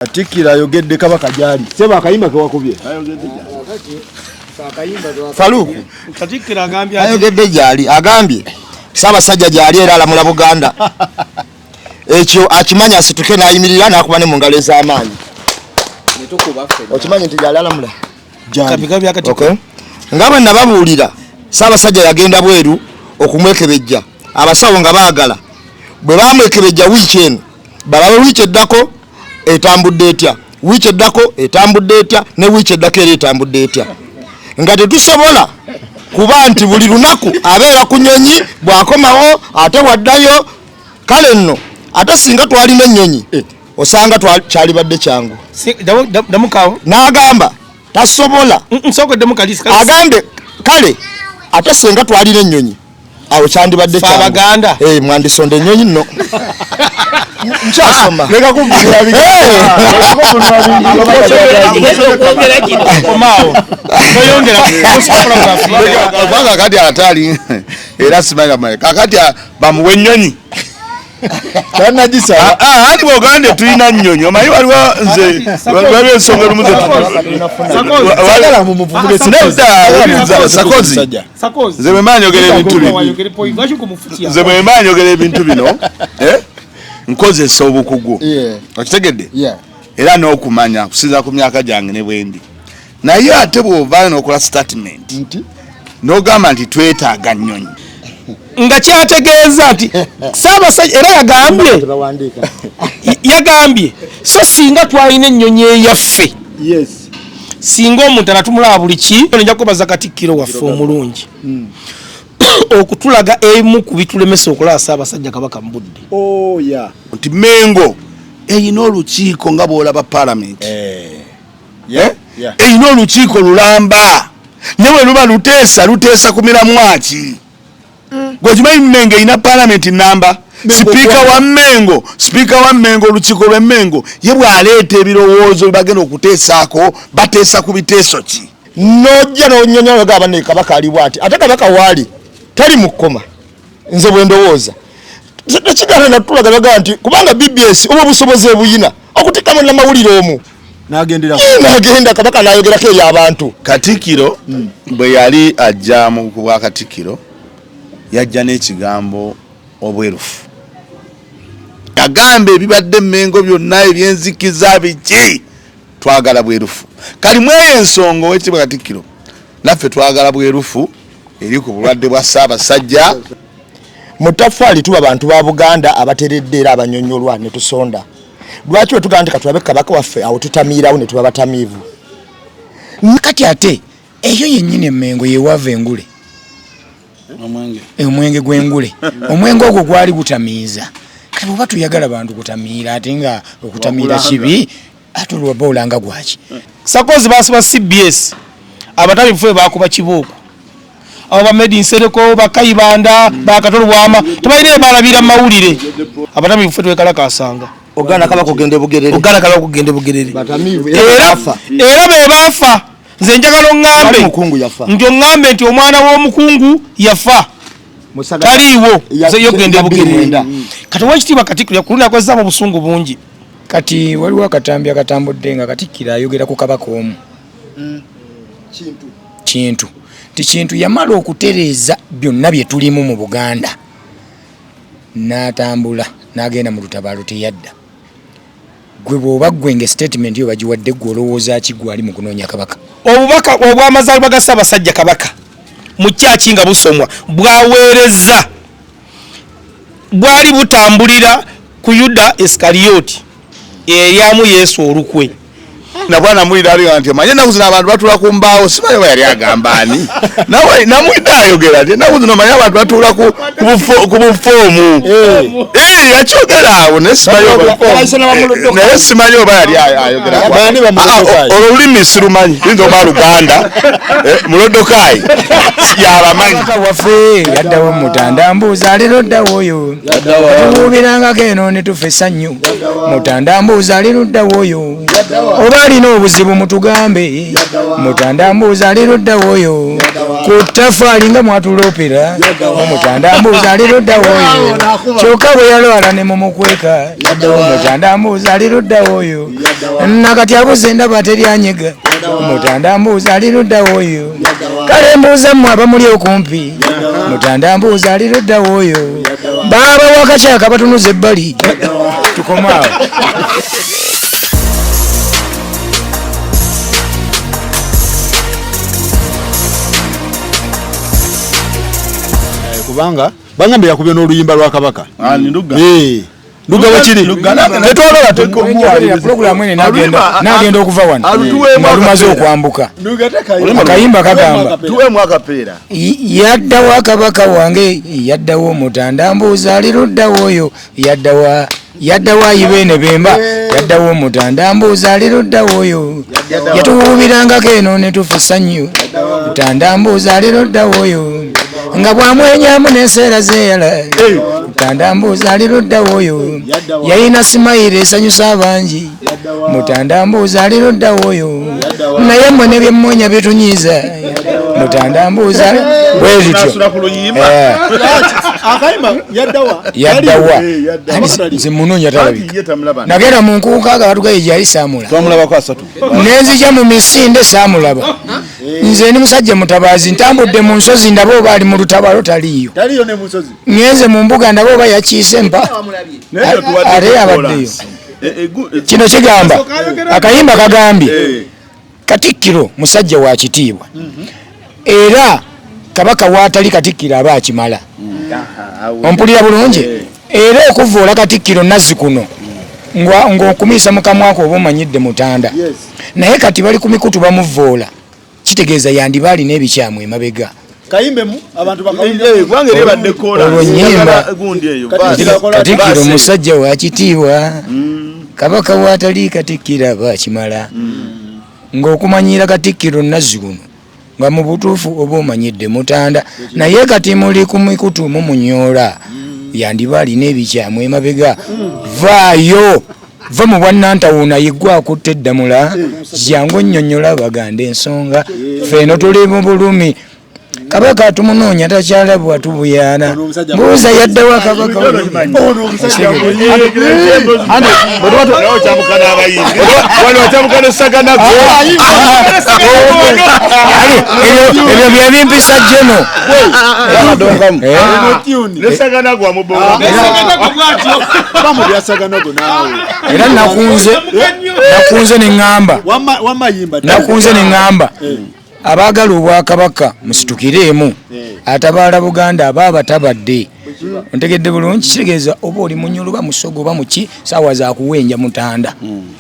Katikkiro ayogedde Kabaka gyali. Sebo akayimba kewakubye. Faluku. Katikkiro agambye ayogedde gyali agambye Ssaabasajja gyali era alamula Buganda. Ekyo akimanya asituke n'ayimirira n'akuba ne mu ngalo ez'amaanyi. Okimanyi nti gyali alamula? Gyali. Okay. Nga bwe nababuulira Ssaabasajja yagenda bweru okumwekebejja abasawo nga baagala bwe bamwekebejja wiiki eno balabe wiiki eddako etambudde etya, wiiki eddako etambudde etya, ne wiiki eddako era etambudde etya, nga tetusobola kuba nti buli lunaku abeera ku nyonyi bw'akomawo ate waddayo. Kale nno ate singa twalina ennyonyi osanga kyalibadde kyangu. N'agamba tasobola agambye kale ate singa twalina ennyonyi awo kyandibadde kyangu. Mwandisonda ennyonyi nno. Nkyasoma. Kubanga kati atali era simanyi kakati bamuwe ennyonyi. Tanagisaba. Ati bw'ogambye tulina nnyonyi, omanyi waliwo nze waliwo ensonga olumu ze Sakozi. Nze bwe mba njogera ebintu bino. Nze bwe mba njogera ebintu bino, nkozesa obukugu. Okitegedde? Era n'okumanya kusinziira ku myaka gyange ne bwe ndi. Naye ate bw'ovaayo n'okola statement n'ogamba nti twetaaga nnyonyi. Nga kyategeeza nti Ssaabasajja era yagambye yagambye so singa twalina ennyonyi eyaffe singa omuntu anatumulaba buli ki. Nja kubaza Katikkiro waffe omulungi okutulaga emu ku bitulemesa okulaba Ssaabasajja Kabaka mu budde. Nti Mengo erina olukiiko nga bw'olaba Parliament. Erina olukiiko lulamba ne bwe luba luteesa luteesa ku miramwa ki. Gwe okimanyi Mengo erina Parliament namba. Sipiika wa Mengo, sipiika wa Mengo, olukiiko lw'e Mengo ye bw'aleeta ebirowoozo bye bagenda okuteesaako bateesa ku biteeso ki. N'ojja n'onyonyola gaba ne Kabaka ali bw'ati ate Kabaka waali tali mu kkoma. Nze bwe ndowooza tekigaana natulaga bagaa nti kubanga BBS oba obusobozi ebuyina okutikka munnamawulire omu n'agenda Kabaka n'ayogerako eri abantu. Katikkiro bwe yali ajja mu bwa Katikkiro yajja n'ekigambo obwerufu. Yagamba ebibadde Mmengo byonna ebyenzikiza biki twagala bwerufu. Kali mweyo ensonga owekitiibwa Katikkiro naffe twagala bwerufu eri ku bulwadde bwa Ssaabasajja. Mu ttaffaali tuba bantu ba Buganda abateredde era abanyonyolwa ne tusonda. Lwaki bwe tugamba nti katulabe Kabaka waffe awo tutamiirawo ne tuba batamiivu? Kati ate eyo yennyini Emmengo yewaava engule. Omwenge gw'engule. Omwenge ogwo gwali gutamiiza. Kati bw'oba tuyagala bantu kutamiira ate nga okutamiira kibi, ate olwoba olanga gwaki? Sakozi basiba CBS abatabi ffe bakuba kibuuko. Abo ba Medi Nsereko, ba Kayibanda, ba Katolo Bwama tebalina ebalabira mawulire. Abatabi ffe twekalakasanga. Ogana Kabaka kugenda Bugerere. Ogana Kabaka kugenda Bugerere. Era be baafa. Nze njagala oŋŋambe nti oŋŋambe nti omwana w'omukungu yafa. Taliiwo nze yogenda Bugerere. Kati owekitiibwa Katikkiro ku luno yakozesaamu obusungu bungi. Kati waliwo akatambi akatambudde nga Katikkiro ayogera ku Kabaka omu. Kintu. Nti Kintu yamala okutereeza byonna bye tulimu mu Buganda n'atambula n'agenda mu lutabaalo teyadda. Gwe bw'oba ggwe nga statement yo bagiwadde ggwe olowooza ki ggwe ali mu kunoonya Kabaka? Obubaka obw'amazaalibwa ga Ssaabasajja Kabaka mu kyaki nga busomwa bwaweereza bwali butambulira ku Yuda Isikariyooti eyalyamu Yesu olukwe. Nabwana namulira ali nti manye ennaku zino abantu batuula ku mbaawo, simanyi oba yali agamba ani. Nawe namulidde ayogera nti ennaku zino manye abantu batuula ku bufoomu. Yakyogera awo naye simanyi oba yali ayogera. Olwo olulimi sirumanyi, luyinza okuba Luganda, Mulodokaayi yabamanyi. Waffe yaddawo Mutanda mbuuza ali luddawo oyo. Tuwuubirangako eno ne tufa essanyu. Mutanda mbuuza ali luddawo oyo. Oba ali alina obuzibu mutugambe. Mutanda mbuuza ali luddawa oyo? Ku ttafaali nga mwatuloopera. Omutanda mbuuza ali luddawa oyo? Kyokka bwe yalwala ne mumukweka. Omutanda mbuuza ali luddawa oyo? Nakati abuze ndaba teri anyega. Mutanda mbuuza ali luddawa oyo? Kale mbuuza mmwe abamuli okumpi. Mutanda mbuuza ali luddawa oyo? Baaba wakakyaka batunuza ebbali. Tukome awo. Kubanga bangambye yakubye n'oluyimba lwa Kabaka. Eh, Lugga wekiri tetwagala pulogulaamu eno nagenda okuva wano nga lumaze okwambuka. Akayimba kagamba yaddawa Kabaka wange, yaddawa Omutanda mbuuza ali luddawa oyo? Yaddawa, yaddawa Ibeene Bemba, yaddawa Omutanda mbuuza ali luddawa oyo? Yatuwuubirangako eno ne tufa essanyu. Mutanda mbuuza ali luddawa oyo? Nga bwamwenyamu n'enseera zeeyala. Mutanda mbuuza ali luddawa oyo? Yalina simayiro esanyusa abangi. Mutanda mbuuza ali luddawa oyo? Naye mmwe ne byemmwenya bitunyiiza. Mutanda mbuuza bwe zityo. Yaddawa. Nze munoonya talabika. Nagenda mu nkuuka nga batugaye gyali saamulaba. Nenzija mu misinde saamulaba. Nze ndi musajja mutabaazi, ntambudde mu nsozi ndaba oba ali mu lutabalo taliiyo. Ngenze mu mbuga ndaba oba yakiise mpa. Ate yabaddeyo. Kino kigamba akayimba kagambye Katikkiro musajja wa kitiibwa, era Kabaka waatali Katikkiro aba akimala. Ompulira bulungi? Era okuvvoola Katikkiro nazzi kuno ng'okumiisa mu kamwako oba omanyidde Mutanda. Naye kati bali ku mikutu bamuvvoola, kitegeeza yandiba alina ebikyamu emabega. Olwo nnyimba Katikkiro musajja wa kitiibwa, Kabaka waatali Katikkiro aba akimala. Ng'okumanyiira Katikkiro nazzi kuno nga mu butuufu oba omanyidde Mutanda. Naye kati muli ku mikutu mumunyoola, yandiba alina ebikyamu emabega. Vaayo, va mu bwannantawuuna, yeggwe akutte eddamula, jangu onnyonnyola Abaganda ensonga. Ffe eno tuli mu bulumi, Kabaka tumunoonya takyalabwa, tubuyaana. Mbuuza yaddawa Kabaka? Ebyo byebimpisa jeno. Era nakunze neŋŋamba, nakunze neŋŋamba abaagala obwakabaka musitukireemu, atabaala Buganda aba abatabadde. Ontegedde bulungi? Kitegeeza oba oli munyolo oba musogo oba muki, saawa zakuwenja Mutanda.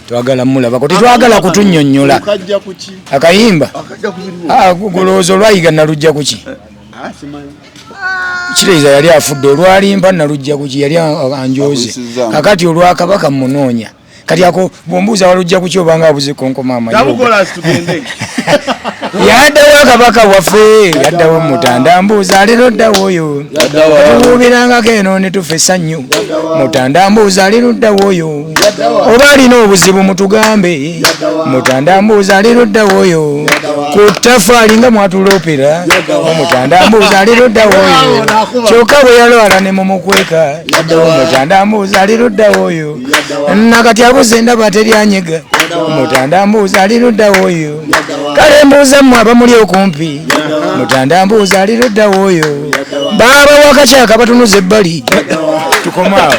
Twagala mulabako, tetwagala kutunnyonnyola. Akayimba gulowooza olwayiga nalujja kuki? Kitegeeza yali afudde olwalimpa nalujja kuki? Yali anjooze. Kakati olwakabaka munoonya. Kati ako bw'ombuuza walujja kuki obanga abuze konkoma amanyi. Yaddawa Kabaka waffe, yaddawa Mutanda mbuuza ali luddawa oyo? Tuwuubirangako eno ne tufa essanyu. Mutanda mbuuza ali luddawa oyo? Oba alina obuzibu mutugambe. Mutanda mbuuza ali luddawa oyo? Ku ttafaali nga mwatuloopera. Omutanda mbuuza ali luddawa oyo? Kyokka bwe yalwala ne mumukweka. Omutanda mbuuza ali luddawa oyo? Nakati abuze ndaba teri anyega. Mutanda mbuuza ali luddawa oyo? Kale mbuuza mmwe abamuli okumpi. Mutanda mbuuza ali luddawa oyo? Baaba wakakyaka batunuza ebbali. Tukome awo.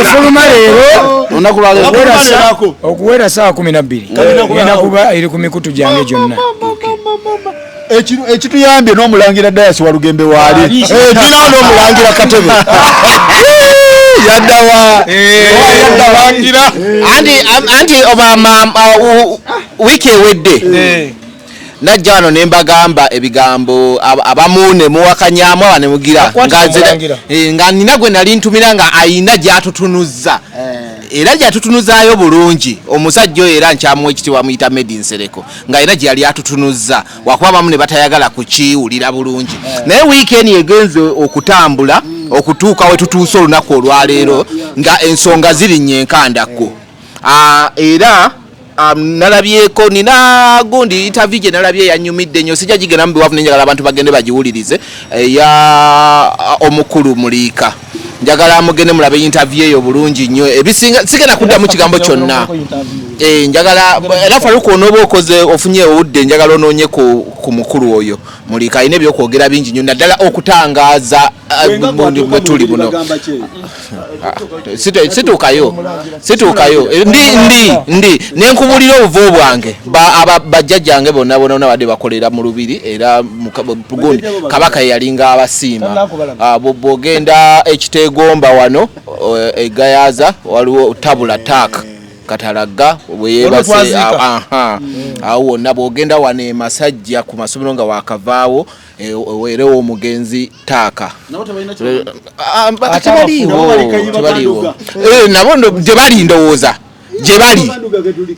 Efuluma leero okuwera saawa 12 ngenda kuba eri ku mikutu gyange gyonna. Ekituyambye n'omulangira Dayasi Walugembe waali. Tulinawo n'omulangira Katebe. Yaddawa. Anti oba wiiki ewedde najja wano ne mbagamba ebigambo abamu ne muwakanyamu aba ne mugira nga nina gwe nali ntumira nga ayina gy'atutunuzza. Era gy'atutunuzaayo bulungi omusajja oyo, era nkyamuwa ekitiibwa, muyita Medi Nsereko, nga era gye yali atutunuzza wakuba abamu ne batayagala kukiwulira bulungi. Naye wiiki eno egenze okutambula. Okutuuka we tutuuse olunaku olwaleero nga ensonga zirinnya enkandaggo. Era nalabyeko nina gundi interview gye nalabye yanyumidde nnyo, sijja gigenda mu biwavu, nenjagala abantu bagende bagiwulirize, eya omukulu Muliika. Njagala mugende mulabe interview eyo bulungi nnyo, ebisinga sigenda kuddamu kigambo kyonna. Njagala era Faruku onooba okoze ofunye obudde, njagala onoonye ku mukulu oyo Muliika, alina ebyokwogera bingi nnyo, naddala okutangaaza bwe tuli buno. Situukayo, situukayo, ndi nenkubulira obuvo bwange. Bajjajjange bonna bonna bonna badde bakolera mu lubiri, era gundi Kabaka yalinga abasiima. Bw'ogenda Ekitegomba wano egayaza waliwo tabula taaka Katalagga bweyebase, aha, awo wonna. Bw'ogenda wano e Masajja ku masomero nga wakavaawo, eweerewo omugenzi taaka. Tebaliiwo, tebaliiwo. Nabo gye bali, ndowooza gye bali,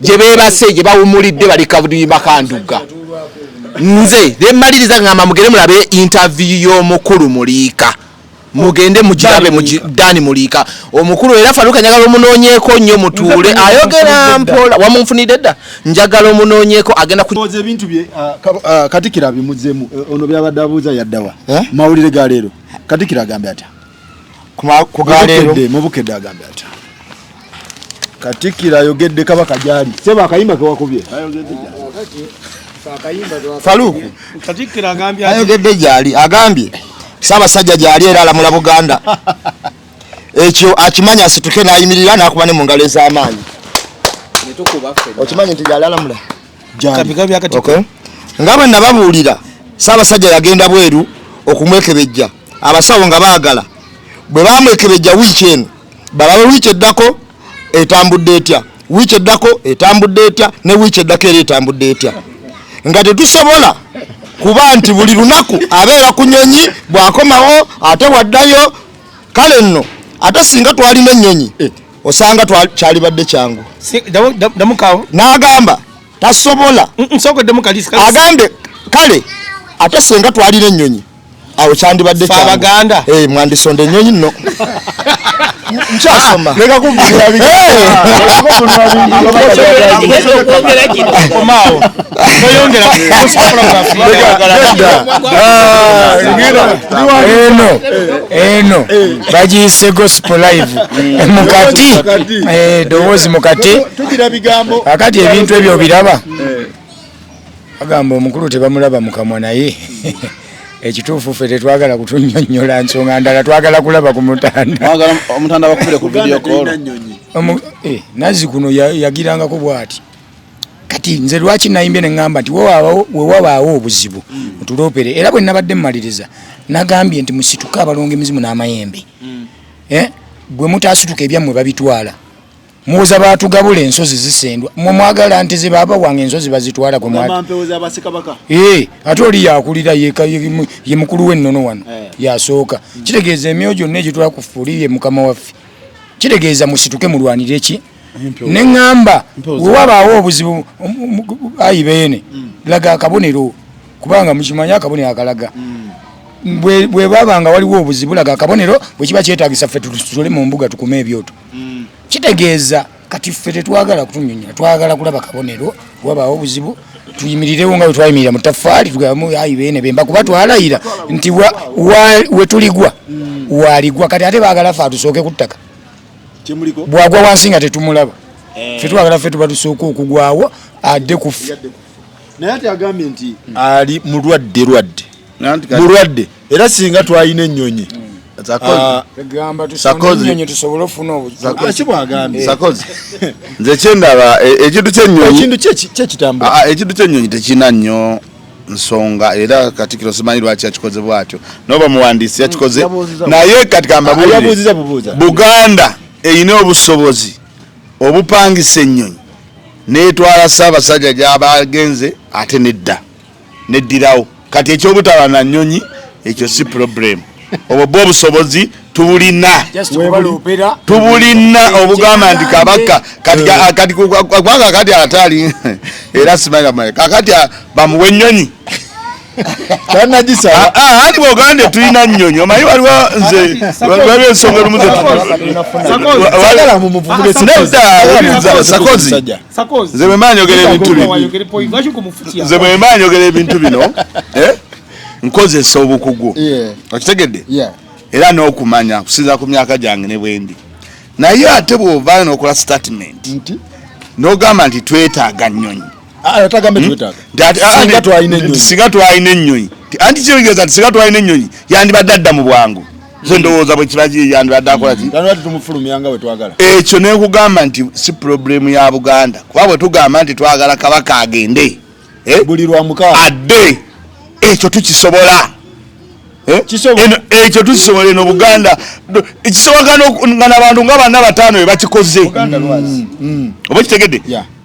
gye beebase, gye bawumulidde, bali Kabulimba Kandugga. Nze nemmaliriza ngamba mugende mulabe interview y'omukulu Muliika, mugende mugirabe, Dani Muliika omukulu. Era Faruka njagala omunoonyeeko nnyo, mutuule, ayogera mpola. Wamunfunidde dda, njagala omunoonyeeko, agenda ku ebintu bye. Katikiro abimuzzemu ono byabadde abuuza yaddawa. Mawulire ga leero Katikiro agambye atya? Ku ga leero? Mu Bukedde agambye atya? Katikiro ayogedde Kabaka gyali, seba akayimba kewakubye. Faruku ayogedde gyali, agambye Ssaabasajja gyali era alamula Buganda. Ekyo akimanya, asituke n'ayimirira n'akuba ne mu ngalo ez'amaanyi. Okimanyi nti gyali alamula? Nga bwe nababuulira, Ssaabasajja yagenda bweru okumwekebejja, abasawo nga baagala bwe bamwekebejja wiiki eno balabe wiiki eddako etambudde etya, wiiki eddako etambudde etya, ne wiiki eddako era etambudde etya, nga tetusobola kuba nti buli lunaku abeera ku nyonyi, bw'akomawo ate waddayo. Kale nno ate singa twalina ennyonyi, osanga kyalibadde kyangu. N'agamba tasobola, agambe kale ate singa twalina ennyonyi awo kyandibadde kyangu. Mwandisonda ennyonyi nno nkyasoma. Eno eno bagiyise gospel live mukati, ddoboozi mukati. Akati ebintu ebyo biraba, bagamba omukulu tebamulaba mukamwa, naye ekituufu ffe tetwagala kutunyonyola nsonga ndala, twagala kulaba ku mutanda. Omutanda bakubire ku video call. Nazzi kuno yagirangako bwati. Kati nze lwaki nayimbye neŋŋamba nti wewabaawo obuzibu mutuloopere, era bwe nabadde mmaliriza nagambye nti musituke abalongo emizimu n'amayembe, bwe mutaasituka ebyammwe babitwala. Muwoza batugabula ensozi zisendwa, mwe mwagala nti ze baba wange ensozi bazitwala gwe ate oli yakulira ye mukulu w'ennono wano yasooka. Kitegeeza emyoyo gyonna egitwala ku ffe ye mukama waffe. Kitegeeza musituke mulwanire ki neŋŋamba wewabaawo obuzibu, ayi beene laga akabonero, kubanga mukimanyi akabonero akalaga bwe baba nga waliwo obuzibu, laga akabonero. Bwe kiba kyetagisa ffe tusule mu mbuga tukume ebyoto. Kitegeeza kati ffe tetwagala kutunyonyola, twagala kulaba kabonero. Wabaawo obuzibu tuyimirirewo nga bwe twayimirira mu taffaali, tugambe ayi beene bemba, kuba twalayira nti we tuligwa waligwa. Kati ate baagala ffe atusooke ku ttaka, bwagwa wansi nga tetumulaba. Ffe twagala ffe tuba tusooka okugwawo adde ku ffe. Naye ate agambye nti ali mulwadde lwadde mulwadde, era singa twalina ennyonyi. Nze kyendaba ekintu kyennyonyi, ekintu kyennyonyi tekirina nnyo nsonga, era Katikiro simanyi lwaki yakikoze bwatyo, noba muwandiisi yakikoze, naye kati kambabuulire, Buganda erina obusobozi obupangisa ennyonyi netwala Ssaabasajja gyaba agenze, ate nedda neddirawo. Kati ekyobutaba na nnyonyi ekyo si problem, obwo bwo obusobozi tubulina, tubulina obugamba nti Kabaka kati kubanga kati ate ali era simanyi kakati bamuwe ennyonyi. Tanagisaba. Anti bw'ogambye tulina nnyonyi, omanyi waliwo nze waliwo ensonga olumu ze Sagala mumuvuge. Nedda, Sakozi. Nze bwe mba njogera ebintu bino, nze bwe mba njogera ebintu bino, nkozesa obukugu. Okitegedde? Era n'okumanya kusinziira ku myaka gyange ne bwendi. Naye ate bw'ovaayo n'okola statement n'ogamba nti twetaaga nnyonyi. Singa twalina ennyonyi. Anti kitegeeza nti singa twalina ennyonyi yandibadde adda mu bwangu. Nze ndowooza bwe kiba yandibadde akola ki? Ekyo ne nkugamba nti si pulobulemu ya Buganda. Kuba bwe tugamba nti twagala Kabaka agende, buli lwa mukaaga adde, ekyo tukisobola. Ekyo tukisobola eno Buganda. Kisoboka nga n'abantu nga 4-5 be bakikoze. Oba kitegedde?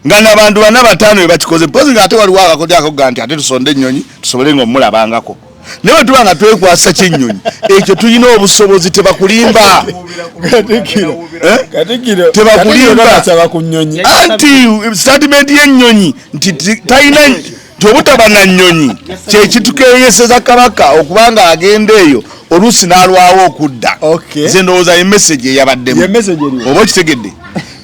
Nga n'abantu 4-5 be bakikoze. Mpozi ng'ate waliwo akakodyo akakuga nti ate tusonde ennyonyi tusobole ng'omulabangako. Naye bwe tuba nga twekwasa ky'ennyonyi, ekyo tulina obusobozi, tebakulimba. Tebakulimba. Anti statement y'ennyonyi nti talina nti obutaba na nnyonyi kye kitukeeyeseza Kabaka okuba nga agenda eyo oluusi n'alwawo okudda. Nze ndowooza ye message eyabaddemu. Oba okitegedde?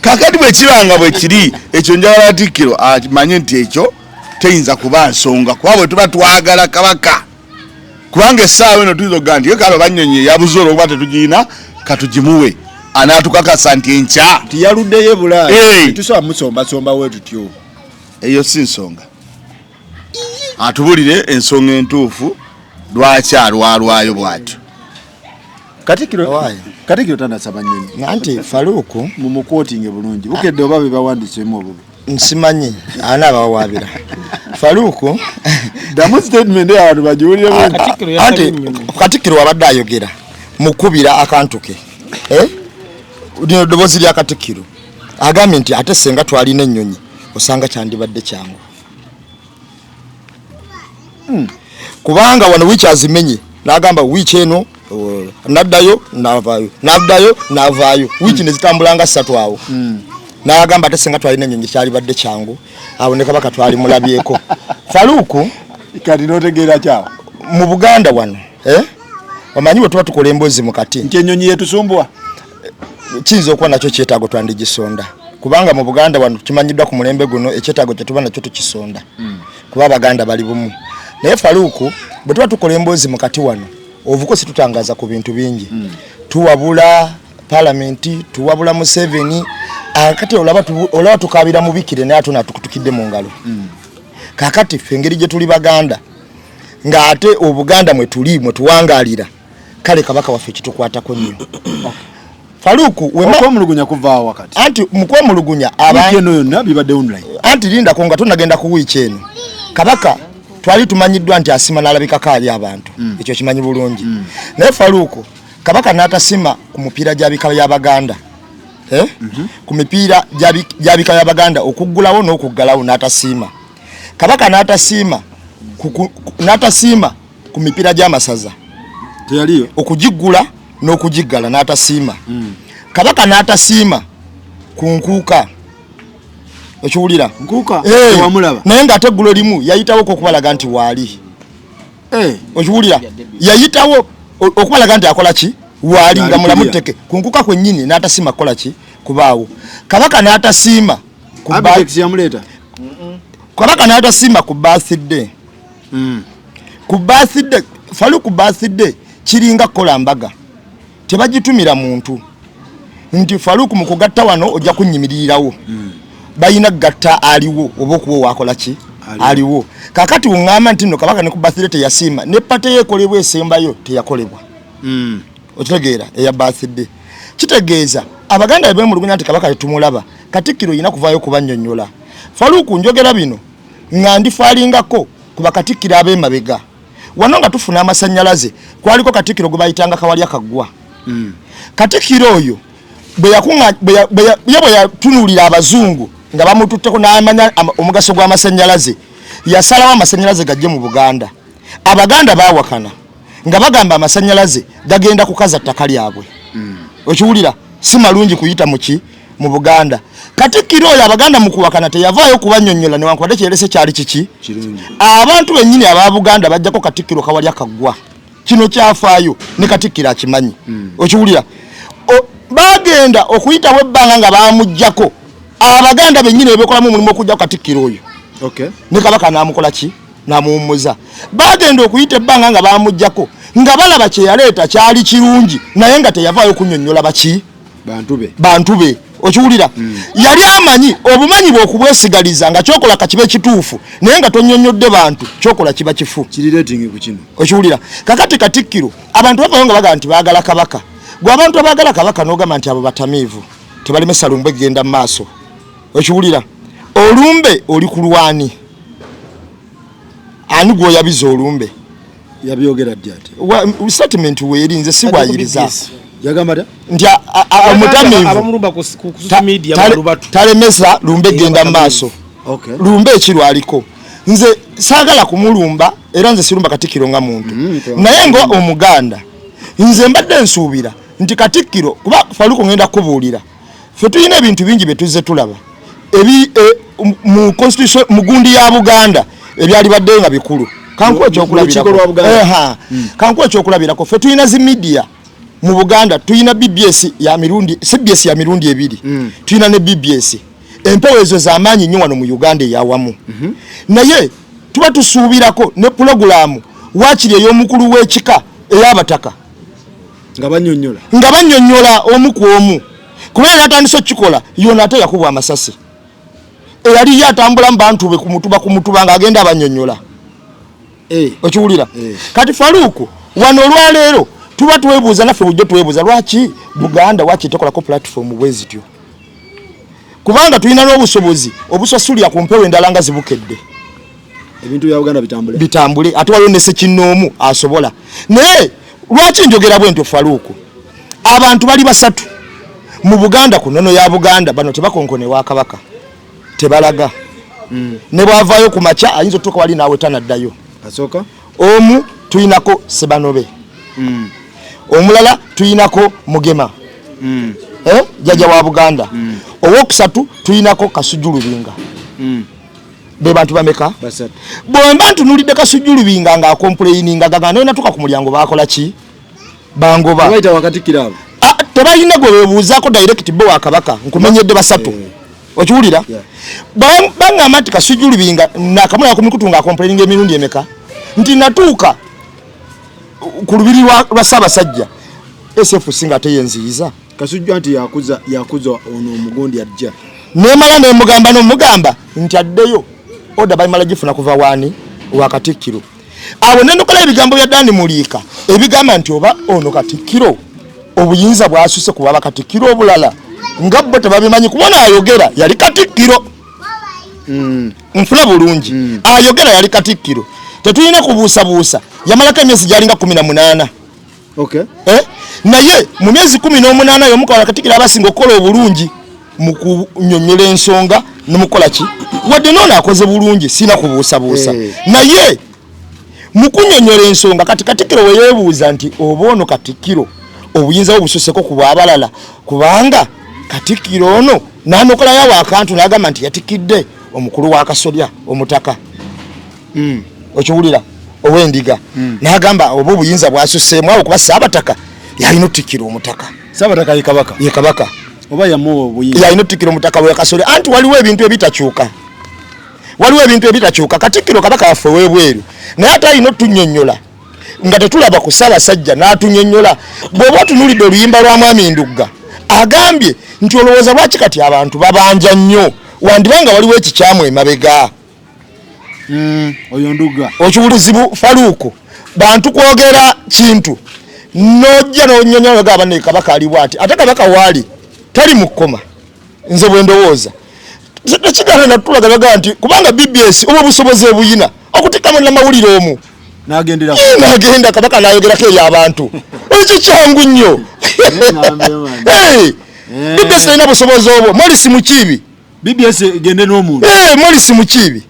Kaakati bwe kiba nga bwe kiri, ekyo njagala Katikkiro amanye nti ekyo teyinza kuba nsonga, kuba bwe tuba twagala Kabaka, kubanga essaawa eno tuyinza okugamba nti ye kale oba nnyonyi eyabuze olw'okuba tetugirina katugimuwe, anaatukakasa nti enkya nti yaluddeyo e Bulaaya, tetusobola musombasomba we tutyo. Eyo si nsonga. Atubulire ensonga entuufu lwaki alwalwayo bw'atyo. Katikkiro tanasaba nnyonyi. Anti Faruku mumukwotinge bulungi, bukedde oba be bawandiiseemu obubi. Nsimanyi ana abawawaabira. Faruku ddamu statement abantu bagiwulire bulungi. Anti Katikkiro wabadde ayogera mukubira akantu ke. Lino ddoboozi lya Katikkiro agambye nti ate senga twalina ennyonyi osanga kyandibadde kyangu. Kubanga wano wiiki azimenye n'agamba wiiki eno naddayo n'avaayo, naddayo n'avaayo, wiiki ne zitambula nga 3 awo. N'agamba ate senga twalina ennyonyi kyalibadde kyangu, awo ne Kabaka twali mulabyeko. Faruku kati n'otegeera kyawo mu Buganda wano, omanyi bwe tuba tukola emboozi mu kati nti ennyonyi yetusumbwa, kiyinza okuba nakyo kyetaago twandigisonda, kubanga mu Buganda wano kimanyiddwa ku mulembe guno ekyetaago kye tuba nakyo tukisonda, kuba Abaganda bali bumu. Naye Faruku bwe tuba tukola emboozi mu kati wano ovuko situtangaza ku bintu bingi. Tuwabula palamenti, tuwabula Museveni, kati olaba tukaabira mubikire naye ate natukutukidde mu ngalo. Kaakati ffe engeri gye tuli Baganda ng'ate Obuganda mwe tuli mwe tuwangaalira, kale Kabaka waffe kitukwatako nnyo. Faruku okwemulugunya kuvaawo wakati. Anti mu kwemulugunya wiiki eno yonna bibadde online. Anti lindako nga tonagenda ku wiiki eno. Kabaka twali tumanyiddwa nti asima n'alabikako ali abantu. Ekyo kimanyi bulungi. Naye Faruku Kabaka n'atasima ku mupiira gya bika by'Abaganda. Ku mipiira gya bika by'Abaganda okuggulawo n'okuggalawo n'atasiima. Kabaka n'atasiima ku mipiira gy'amasaza. Teyaliyo. Okugiggula n'okugiggala n'atasiima. Kabaka n'atasiima ku nkuuka. Okiwulira? Nkuuka? Tewamulaba. Naye ng'ate eggulo limu yayitawo okubalaga nti waali. Okiwulira? Yayitawo okubalaga nti akola ki? Waali nga mulamu tteke. Ku nkuuka kwennyini n'atasiima kukola ki? Kubaawo. Kabaka n'atasiima ku Abitex yamuleeta. Kabaka n'atasiima ku birthday. Ku birthday, Faruku birthday kiringa kukola mbaga. Tebagitumira muntu. Nti Faruku mu kugatta wano ojja kunnyimirirawo. Balina kugatta aliwo oba okuwa wakola ki? Aliwo. Kaakati uŋŋamba nti nno Kabaka ne ku birthday teyasiima, ne party ye ekolebwa esembayo teyakolebwa. Okitegeera eya birthday. Kitegeeza Abaganda bwe beemulugunya nti Kabaka tetumulaba, Katikkiro olina kuvaayo kubannyonnyola. Faruku njogera bino nga ndifaalingako ku bakatikkiro ab'emabega. Wano nga tufuna amasannyalaze kwaliko Katikkiro gwe bayitanga Kawalya Kaggwa. Katikkiro oyo bwe yatunuulira abazungu nga bamututteko n'amanya omugaso gw'amasannyalaze, yasalawo amasannyalaze gajje mu Buganda. Abaganda baawakana nga bagamba amasannyalaze gagenda kukaza ttaka lyabwe. Okiwulira? Si malungi kuyita mu ki? Mu Buganda. Katikkiro oyo Abaganda mu kuwakana teyavaayo kubannyonnyola, newankubadde kyerese kyali kiki. Abantu bennyini aba Buganda bajjako Katikkiro Kawalya Kaggwa. Kino kyafaayo ne Katikkiro akimanyi. Okiwulira? Bagenda okuyitawo ebbanga nga bamuggyako, Abaganda bennyini bebekolamu omulimu okuggyako Katikkiro oyo. Ne Kabaka n'amukola ki? Namuwummuza. Bagenda okuyita ebbanga nga bamuggyako, nga balaba kye yaleeta kyali kirungi, naye nga teyavaayo kunnyonnyola baki? Bantu be. Okiwulira? Yali amanyi obumanyi bw'okubwesigaliza nga kyokola ka kibe kituufu, naye nga tonnyonnyodde bantu, kyokola kiba kifu. Okiwulira? Kakati Katikkiro abantu bavayo nga bagamba nti baagala Kabaka. Gwe abantu abaagala Kabaka n'ogamba nti abo batamiivu tebalemesa lumbe genda mu maaso. Okiwulira? Olumbe oli ku lwani? Ani gw'oyabiza olumbe? Yabyogera ddi ate? Statement weeri, nze siwayiriza. Yagamba nti omutamiivu talemesa lumbe genda mu maaso. Lumbe ekirwaliko. Nze saagala kumulumba, era nze sirumba Katikkiro nga muntu. Naye nga Omuganda nze mbadde nsuubira nti Katikkiro, kuba Faluku ngenda kukubuulira, ffe tulina ebintu bingi bye tuzze tulaba ebi mu constitution, mu gundi ya Buganda, ebyali badde nga bikulu. Kankuwa ekyokulabirako, ffe tulina zi media mu Buganda, tulina BBS ya mirundi, CBS ya mirundi ebiri, tulina ne BBS. Empewo ezo z'amaanyi nnyo wano mu Uganda eyawamu. Naye tuba tusuubirako ne pulogulaamu waakiri ey'omukulu w'ekika ey'abataka nga bannyonnyola, nga bannyonnyola omu ku omu, kuba yali atandise okukikola yona ate yakubwa amasasi. Eyali ye atambula mu bantu be kumutuba kumutuba ng'agenda abannyonnyola. Okiwulira? Kati Faluuku, wano olwaleero tuba twebuuza, naffe bulijjo twebuuza lwaki Buganda waki tekolako platform bwe zityo, kubanga tulina n'obusobozi obusasulira ku mpewo endala nga zibukedde ebintu bya Buganda bitambule, bitambule, ate waliwo ne ssekinnoomu asobola. Naye lwaki njogera bwe ntyo, Faluuku? Abantu bali basatu mu Buganda ku nnono ya Buganda. Bano tebakonkone wa Kabaka, tebalaga. Ne bw'avaayo ku makya ayinza otuuka wali naawe tanaddayo. Asooka omu tuyinako Sebanobe, omulala tuyinako Mugema, jjajja wa Buganda, owokusatu tuyinako Kasujju Lubinga. Be bantu bameka? Bwemba ntunulidde Kasujju Lubinga ng'acomplaininga gaga naye natuuka ku mulyango baakola ki? Bangoba. Tebalina gwe bebuuzaako direct bo wa Kabaka. Nkumenyedde basatu. Okiwulira? Baŋŋamba nti Kasujju Lubinga nakamulaba ku mikutu ng'acomplaininga emirundi emeka nti natuuka ku lubiri lwa Ssaabasajja, SFC nga ate yenziyiza. Kasujju anti yakuza, yakuza ono omugundi ajja. Nemala nemugamba nomugamba nti addeyo, order balimala gifuna kuva waani? Wa Katikkiro. Awo nendokola ebigambo bya Dani Muliika ebigamba nti oba ono Katikkiro obuyinza bwasuse kuba bakatikkiro obulala nga bo tebabimanyi, kubona ayogera yali Katikkiro. Nfuna bulungi. Ayogera yali Katikkiro, tetulina kubuusabuusa, yamalako emyezi gyalinga 18. Eh? Naye mu myezi 18 yomukawala Katikkiro abasinga okukola obulungi mu kunyonyola ensonga nemukukola ki, wadde noono akoze bulungi, sina kubuusabuusa. Naye mu kunyonyola ensonga, kati Katikkiro we yeebuuza nti oba ono Katikkiro obuyinza bwe bususeko ku bwabalala, kubanga Katikkiro ono n'anokolayo akantu n'agamba nti yatikidde omukulu wa kasolya omutaka. Okiwulira? Ow'endiga. N'agamba oba obuyinza bwasuseemu awo, kuba Saabataka yalina otikkira omutaka. Saabataka ye Kabaka. Ye Kabaka. Oba yamuwa obuyinza. Yalina otikkira omutaka we kasolya, anti waliwo ebintu ebitakyuka, waliwo ebintu ebitakyuka. Katikkiro Kabaka waffe w'ebweru, naye ate alina otunnyonnyola nga tetulaba ku Ssaabasajja n'atunyonnyola. Bw'oba otunuulidde oluyimba lwa Mwami Ndugga, agambye nti olowooza lwaki kati abantu babanja nnyo, wandiba nga waliwo ekikyamu emabega. Oyo Ndugga. Okibulizibu Faluuku, bantu kwogera kintu nojja nonyonyola gaba ne Kabaka ali bwati, ate Kabaka waali tali mu kkoma. Nze bwe ndowooza tekigana natulaga baga nti kubanga BBS oba obusobozi ebuyina okutikka munnamawulire omu n'agenda Kabaka n'ayogerako eri abantu, ekyo kyangu nnyo. BBS talina busobozi obwo. Morisi Mukiibi. BBS egende n'omuntu. Morisi Mukiibi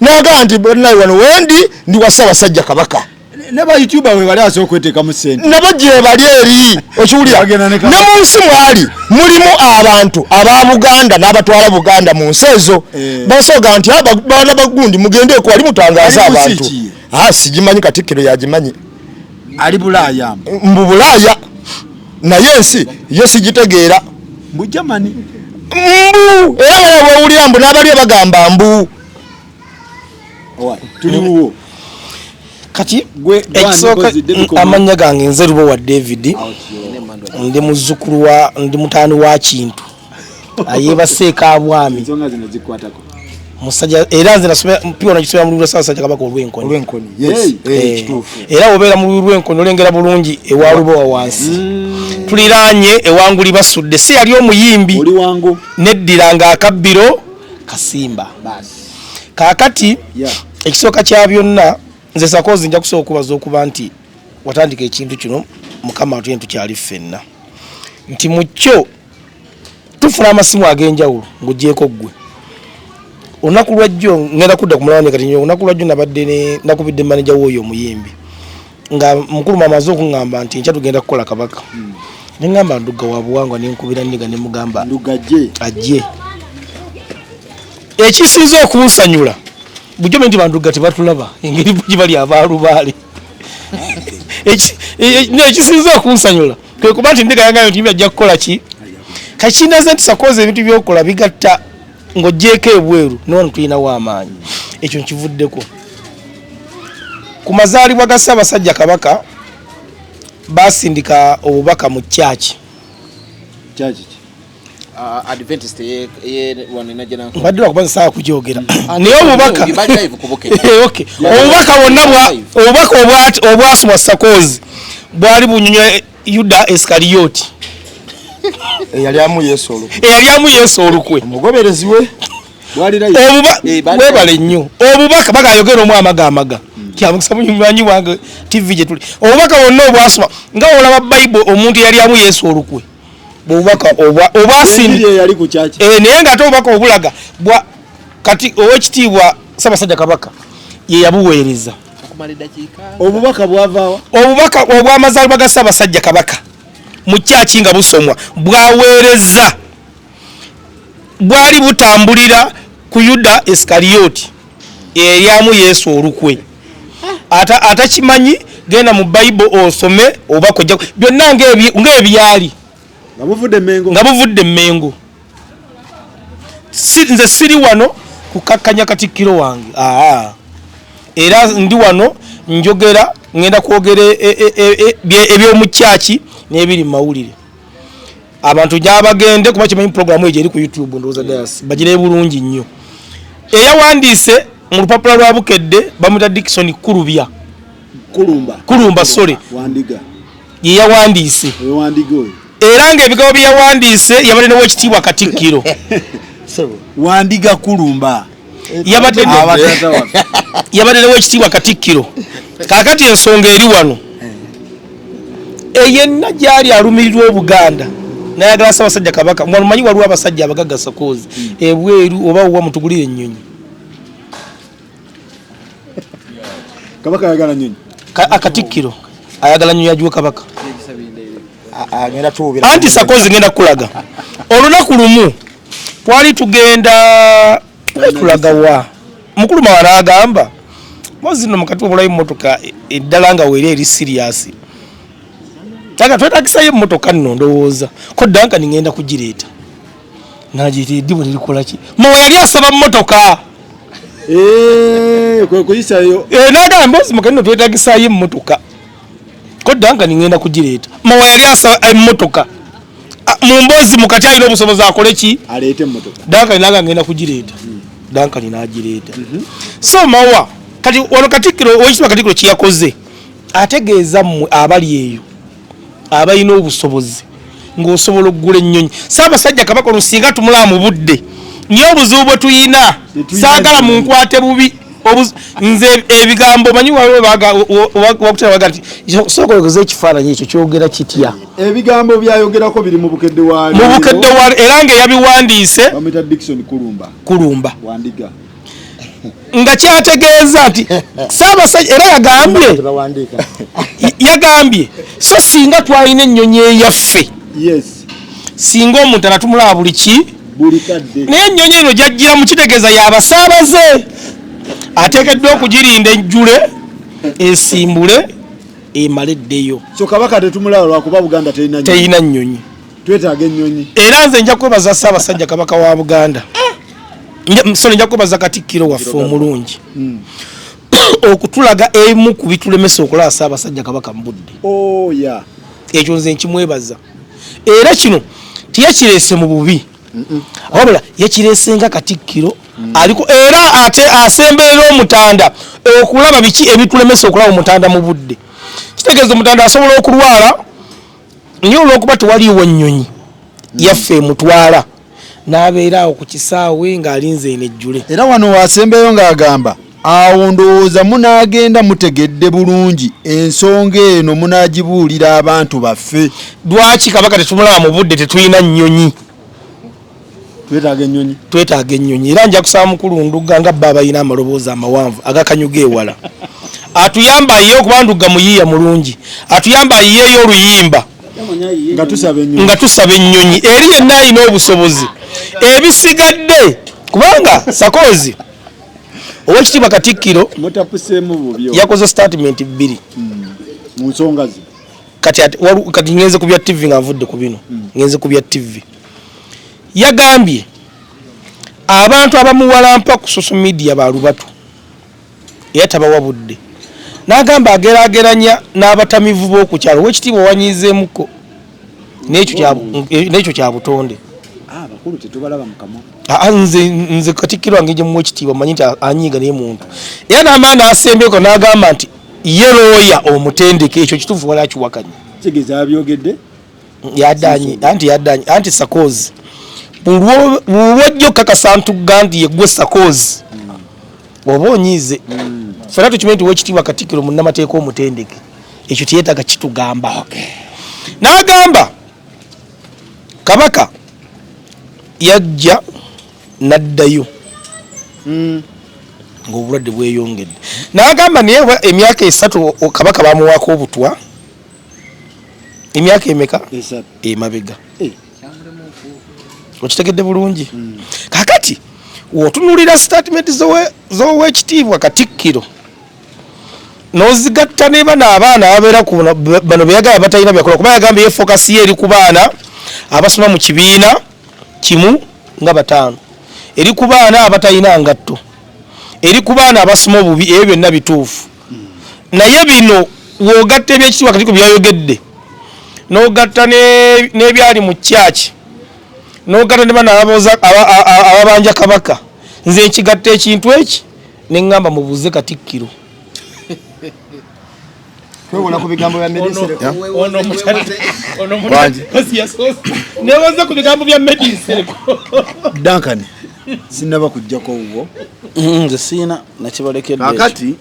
n'agamba nti banaye wano wendi ndi wa Ssaabasajja Kabaka. Ne ba YouTuber we bali asobola okweteekamu ssente. Nabo gye bali eri, okiwulira? Bagenda ne Ne mu nsi mwali mulimu abantu aba Buganda n'abatwala Buganda mu nsi ezo. Basoga nti, baana bagundi mugende ko wali mutangaza Ali mu nsi abantu. ki? Sigimanyi, Katikkiro yagimanyi. Ali Bulaaya. Mbu Bulaaya. Naye ensi yo sigitegeera. Mbu Germany. Mbu era nga bw'owulira mbu n'abali bagamba mbu. Owa, tuli wuwo. Kati, Gwe, gwe ekisooka, Nkozi, David Komo. amannya gange nze Lubowa David. Ndi muzzukulu wa, ndi mutaani wa Kintu. Ayeebase Kabwami. Ensonga zino zikwatako. Musajja, era nze nasomera, mpiwa nagisomera mu Lulwa Ssaabasajja Kabaka olw'Enkoni. Olw'Enkoni, yes. Hey. Kituufu. Era bw'obeera mu Lulwa Lw'Enkoni olengera bulungi ewa Lubowa wansi. Tuliraanye ewanguli basudde. Si yali omuyimbi. Oli wangu. Neddira ng'akabbiro kasimba. Basi. Kaakati, ekisooka kya byonna, nze Sakozi nja kusooka okubaza okuba nti watandika ekintu kino, Mukama atuyambe tukyali ffenna. Nti mu kyo tufuna amasimu ag'enjawulo ng'oggyeeko ggwe. Olunaku lwajjo ngenda kudda ku mulawani kati nnyo, olunaku lwajjo nabadde ne nakubidde manager w'oyo omuyimbi nga mukulu maama azze okuŋŋamba nti enkya tugenda kukola kabaka. Ne ŋŋamba Ndugga wa buwangwa, ne nkubira nniga ne mugamba Ndugga ajje. Ajje. Ekisinze okunsanyula bulijjo nti Bandugga tebatulaba engeri gye bali abaalubaale. Ekisinze okunsanyula kwe kuba nti Ndiga yagambye nti ajja kukola ki? Kati kindaze nti Sakozi ebintu by'okola bigatta ng'oggyeeko ebweru ne wano tulinawo amaanyi. Ekyo nkivuddeko. Ku mazaalibwa ga Ssaabasajja Kabaka baasindika obubaka mu church. Church ki? Adventist ye wano e Najjanankumbi. Mbadde lwakuba nze saagala kugyogera. Naye obubaka Bali live ku Bukedde. Okay. Obubaka bwonna obubaka obwasomwa Sakozi bwali bunyumya Yuda Iskarioti. Eyali amu Yesu olukwe. Eyali amu Yesu olukwe. Omugoberezi we. Bwali live. Bali Webale nnyo. Obubaka bagayogera omu amaga amaga. Kya mukisa munywanyi wange TV gye tuli. Obubaka bwonna obwasoma nga olaba Bible omuntu eyali amu Yesu olukwe. Obubaka obwasindi. Enjiri eyali ku church. Naye ng'ate obubaka obulaga bwa kati owekitiibwa Ssaabasajja Kabaka ye yabuweereza. Okumala eddakiika. Obubaka bwavaawa? Obubaka obw'amazaalibwa ga Ssaabasajja Kabaka mu church nga busomwa bwaweereza bwali butambulira ku Yuda Iskarioti eyalyamu Yesu olukwe. Atakimanyi genda mu Bible osome obubaka ojja byonna ng'ebyali. Nga buvudde Mmengo. Nga buvudde Mmengo. Nze siri wano kukakkanya katikkiro wange. Era ndi wano njogera, ngenda kwogera eby'omu church n'ebiri mu mawulire. Abantu gy'abagende kuba kimanyi program eyo eri ku YouTube ndowooza Dias bagire bulungi nnyo. Eyawandiise mu lupapula lwa Bukedde bamuyita Dickson Kulubya. Kulumba. Kulumba, sorry. Wandiga. Ye yawandiise. Oyo Wandiga oyo. Era ng'ebigambo bye yawandiise yabadde n'owekitiibwa Katikkiro. Wandiga Kulumba. Abatata waffe. Yabadde n'owekitiibwa Katikkiro. Kaakati ensonga eri wano. Eyenna gy'ali alumirirwa Obuganda. N'ayagala Ssaabasajja Kabaka. Mwe mumanyi waliwo abasajja abagagga Sakozi. Ebweru oba wa mutugulire ennyonyi. Kabaka ayagala nnyonyi. Akatikkiro ayagala nnyonyi agiwe Kabaka. Agenda tuwubira. Anti Sakozi ngenda kukulaga. Olunaku lumu twali tugenda kulaga wa mukulu Mawala n'agamba mpozi nno mukati obulayo emmotoka eddala nga weeri eri serious. Kaka twetagisayo emmotoka nno ndowooza ko Duncan ngenda kugireeta. N'agiyita eddibu lirikola ki? Mawa yali asaba mmotoka. Kwe kuyisayo. N'agamba mpozi mukati nno twetagisayo emmotoka. Ko Duncan ngenda kugireeta. Mawa yali asaba emmotoka. Mu mboozi mukati alina obusobozi akole ki? Aleete emmotoka. Duncan n'agamba ngenda kugireeta. Duncan n'agireeta. So Mawa kati wano Katikkiro, owekitiibwa Katikkiro kye yakoze ategeeza mmwe abali eyo abalina obusobozi ng'osobola okugula ennyonyi. Ssaabasajja Kabaka ono singa tumulaba mu budde, naye obuzibu bwe tuyina, Tetulina saagala nnyonyi. munkwate bubi. Nze ebigambo manyi waliwo wakutera baga nti, sooka oyogeze ekifaananyi ekyo kyogera kitya? Ebigambo byayogerako biri mu Bukedde wa Mu Bukedde wa, era ng'eyabiwandiise bamuyita Dickson Kulumba. Kulumba. Wandiga. Nga kyategeeza nti Ssaabasajja era yagambye yagambye so singa twalina ennyonyi eyaffe, singa omuntu anatumulaba buli ki, naye ennyonyi eno gyajjiramu kitegeeza yabasaabaze, ateekeddwa okugirinda ejjule esimbule emale eddeyo. So Kabaka tetumulaba lwakuba Buganda terina nnyonyi, twetaaga ennyonyi. Era nze nja kwebaza Ssaabasajja Kabaka wa Buganda, sorry, nja kwebaza Katikkiro waffe omulungi okutulaga emu ku bitulemesa okulaba Ssaabasajja Kabaka mu budde. Ekyo nze nkimwebaza, era kino teyakireese mu bubi, wabula yakireese nga Katikkiro aliko era ate asemberera Omutanda okulaba biki ebitulemesa okulaba Omutanda mu budde. Kitegeeza Omutanda asobola okulwala, naye olwokuba tewaliiwo nnyonyi yaffe emutwala, n'abeera awo ku kisaawe ng'alinze eno ejjule. Era wano wasembeyo ng'agamba, awo ndowooza munaagenda mutegedde bulungi ensonga eno, munaagibuulira abantu baffe. Lwaki Kabaka tetumulaba mu budde? Tetulina nnyonyi. Twetaaga ennyonyi. Twetaaga ennyonyi. Era nja kusaba mukulu Ndugga, nga bba abalina amaloboozi amawanvu agakanyuga ewala, atuyamba ayiye, okuba Ndugga muyiiya mulungi, atuyamba ayiyeeyo oluyimba nga tusaba ennyonyi eri yenna alina obusobozi. Ebisigadde, kubanga Sakozi, Owekitiibwa Katikkiro yakoze statement bbiri mu nsonga ze. Kati kati ngenze ku bya TV, nga nvudde ku bino, ngenze ku bya TV. Yagambye abantu abamuwalampa ku social media ba lubatu, era tabawa budde. N'agamba ageraageranya n'abatamivu b'oku kyalo. Owekitiibwa, wanyiizeemuko n'ekyo kya butonde. Abakulu tetubalaba mu kamwa. Nze Katikkiro wange gye muwa ekitiibwa, manyi nti anyiiga naye muntu. Era n'amaani asembyeko n'agamba nti ye looya omutendeke. Ekyo kituufu, wala akiwakanya. Kitegeeza abyogedde. Yadanyi anti yadanyi anti Sakozi bulwojja okukakasa ntugga nti yeggwe Sakozi oba onyiize. Fena tukimanyi nti Owekitiibwa Katikkiro munnamateeka omutendeke, ekyo teyetaaga kitugamba. N'agamba Kabaka yajja n'addayo ng'obulwadde bweyongedde. N'agamba naye oba emyaka 3 Kabaka bamuwaako obutwa emyaka emeka emabega? Okitegedde bulungi? Kakati wotunulira statement z'Owekitiibwa Katikkiro n'ozigatta ne bano abaana ababeera ku bano beyagala batalina byakola, kuba yagambye ye focus ye eri ku baana abasoma mu kibiina kimu nga bataano, eri ku baana abatalina ngatto, eri ku baana abasoma obubi. Ebyo byonna bituufu, naye bino w'ogatta ebyekitiibwa Katikkiro byayogedde, n'ogatta n'ebyali mu kyaki, n'ogatta ne bano ababanja Kabaka, nze nkigatta ekintu eki neŋŋamba mubuuze Katikkiro. Twewola ku bigambo bya Nebaza ku bigambo bya Medisereko. Duncan, sinaba kujjako wuwo. Nze siina nakibalekedde. Kakati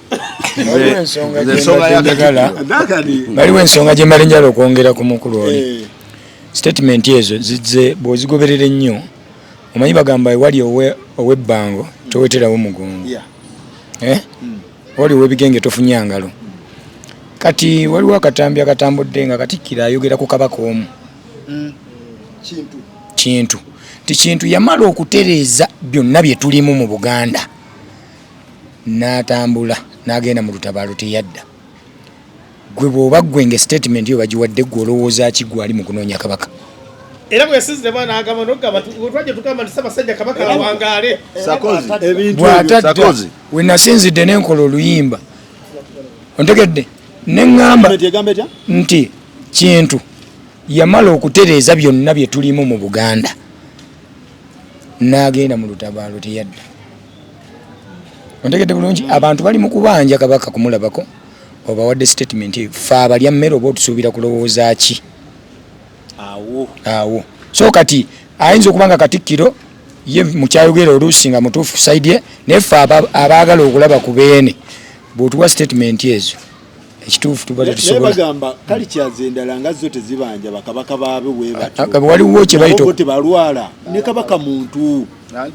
waliwo ensonga gye mbale njala okwongera ku mukulu oli. Statement ezo zizze bw'ozigoberera ennyo, omanyi bagamba ewali ow'ebbango toweterawo mugongo, eh? Wali ow'ebigenge tofunya ngalo. Kati waliwo akatambi akatambudde nga Katikkiro ayogera ku Kabaka omu, Kintu, nti Kintu yamala okutereeza byonna bye tulimu mu Buganda n'atambula n'agenda mu lutabaalo, teyadda. Gwe bw'oba gwe nga statement yo bagiwadde gwe, olowooza ki gwe ali mu kunoonya Kabaka? Era bwe yasinzire mwana agamba nogamba twajja tugamba nti Ssaabasajja Kabaka awangaale. Bw'atadda we nasinzidde nenkola oluyimba, ontegedde, neŋŋamba nti Kintu yamala okutereeza byonna bye tulimu mu Buganda n'agenda mu lutabaalo, teyadda. Ontegedde bulungi? Abantu bali mu kubanja Kabaka kumulabako, obawadde statement eyo. Fe abalya mmere oba otusuubira kulowooza ki awo? So kati ayinza okuba nga Katikkiro ye mukyayogera oluusi nga mutuufu side ye, naye ffe abaagala okulaba ku beene, bw'otuwa statement ezo ekituufu tuba tetusobola. Bagamba cultures endala nga zo tezibanja bakabaka baabwe bwe batyo. Waliwo kye bayita tebalwala, ne Kabaka muntu.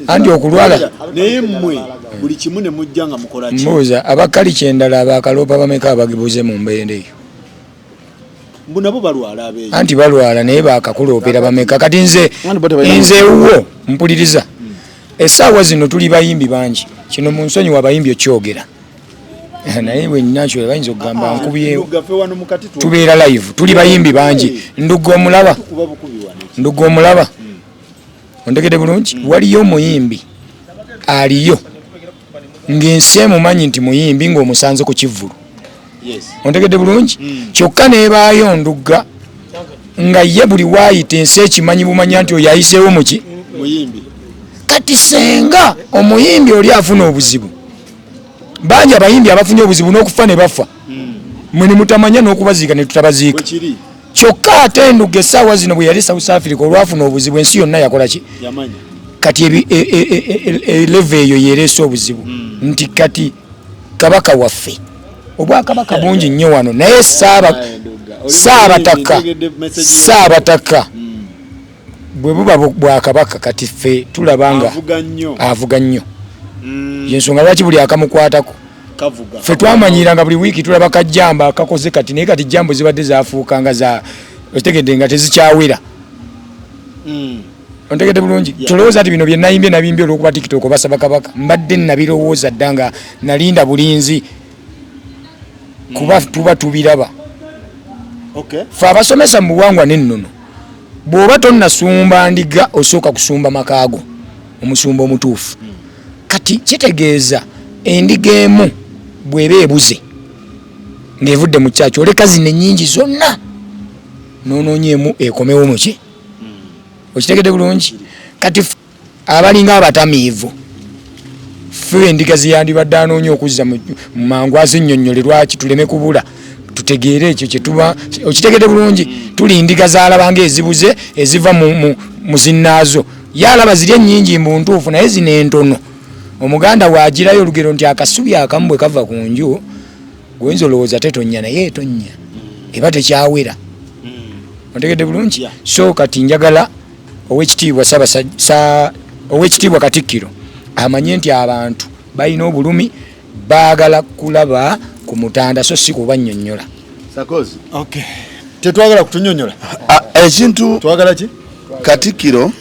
Anti okulwala naye mmwe buli kimu ne mujja nga mukola ki? Mbuuza abakali kyendala abakaloopa bameka abagibuze mu mbende eyo? Mbu nabo balwala abeeyo. Anti balwala naye bakakuloopera bameka? Kati nze nze ewuwo mpuliriza. Essaawa zino tuli bayimbi bangi. Kino mu nsonyiwa abayimbi okyogera. Naye bwe nnakyo bayinza okugamba nkubyewo. Tubeera live, tuli bayimbi bangi. Ndugga omulaba. Ndugga omulaba. Ontegedde bulungi? Waliyo omuyimbi aliyo ng'ensi emumanyi nti muyimbi ng'omusanze ku kivvulu. Ontegedde bulungi? Kyokka n'ebaayo Ndugga nga ye buli waayita ensi ekimanyi bumanya nti oyo ayiseewo muki? Muyimbi. Kati senga omuyimbi oli afuna obuzibu, bangi abayimbi abafunye obuzibu n'okufa ne bafa, mwe ne mutamanya n'okubaziika ne tutabaziika. Kyokka ate Ndugga essaawa zino bwe yali South Africa olwafuna obuzibu ensi yonna yakola ki? Kati level eyo yereese obuzibu nti kati kabaka waffe obwakabaka bungi nnyo wano, naye Ssaabataka bwe buba bwakabaka kati ffe tulaba nga avuga nnyo. Yensonga lwaki buli akamukwatako ffe twamanyira nga buli wiiki tulaba kajjamba akakoze kati, naye kati jambo zibadde zafuuka nga za otegedde nga tezikyawera. Ontegedde bulungi? Tolowooza nti bino bye nayimbye nabimbye olw'okuba TikTok basaba kabaka. Mbadde nabirowooza dda nga nalinda bulinzi kuba tuba tubiraba. Ffe abasomesa mu buwangwa n'ennono, bw'oba tonnasumba ndiga osooka kusumba makaago, omusumba omutuufu. Kati kitegeeza endiga emu bw'eba ebuze ng'evudde mu kyaki, oleka zino ennyingi zonna n'onoonya emu ekomewo muki? Okitegedde bulungi? Kati abalinga abatamiivu ffe endiga ziyandibadde anoonya okuzza mu mangu azinnyonnyole lwaki tuleme kubula, tutegeere ekyo kye tuba. Okitegedde bulungi? Tuli ndiga z'alaba ng'ezibuze eziva mu zinnaazo. Ye alaba ziri ennyingi mbu ntuufu, naye zino entono. Omuganda waagirayo olugero nti akasubi akamu bwe kava ku nju, gwoyinza olowooza tetonnya, naye etonnya, eba tekyawera. Otegedde bulungi? So kati njagala owekitiibwa owekitiibwa Katikkiro amanye nti abantu balina obulumi, baagala kulaba ku mutanda, so si kubannyonnyola. Sakozi. Okay. Tetwagala kutunyonyola. Ekintu twagala ki? Katikkiro.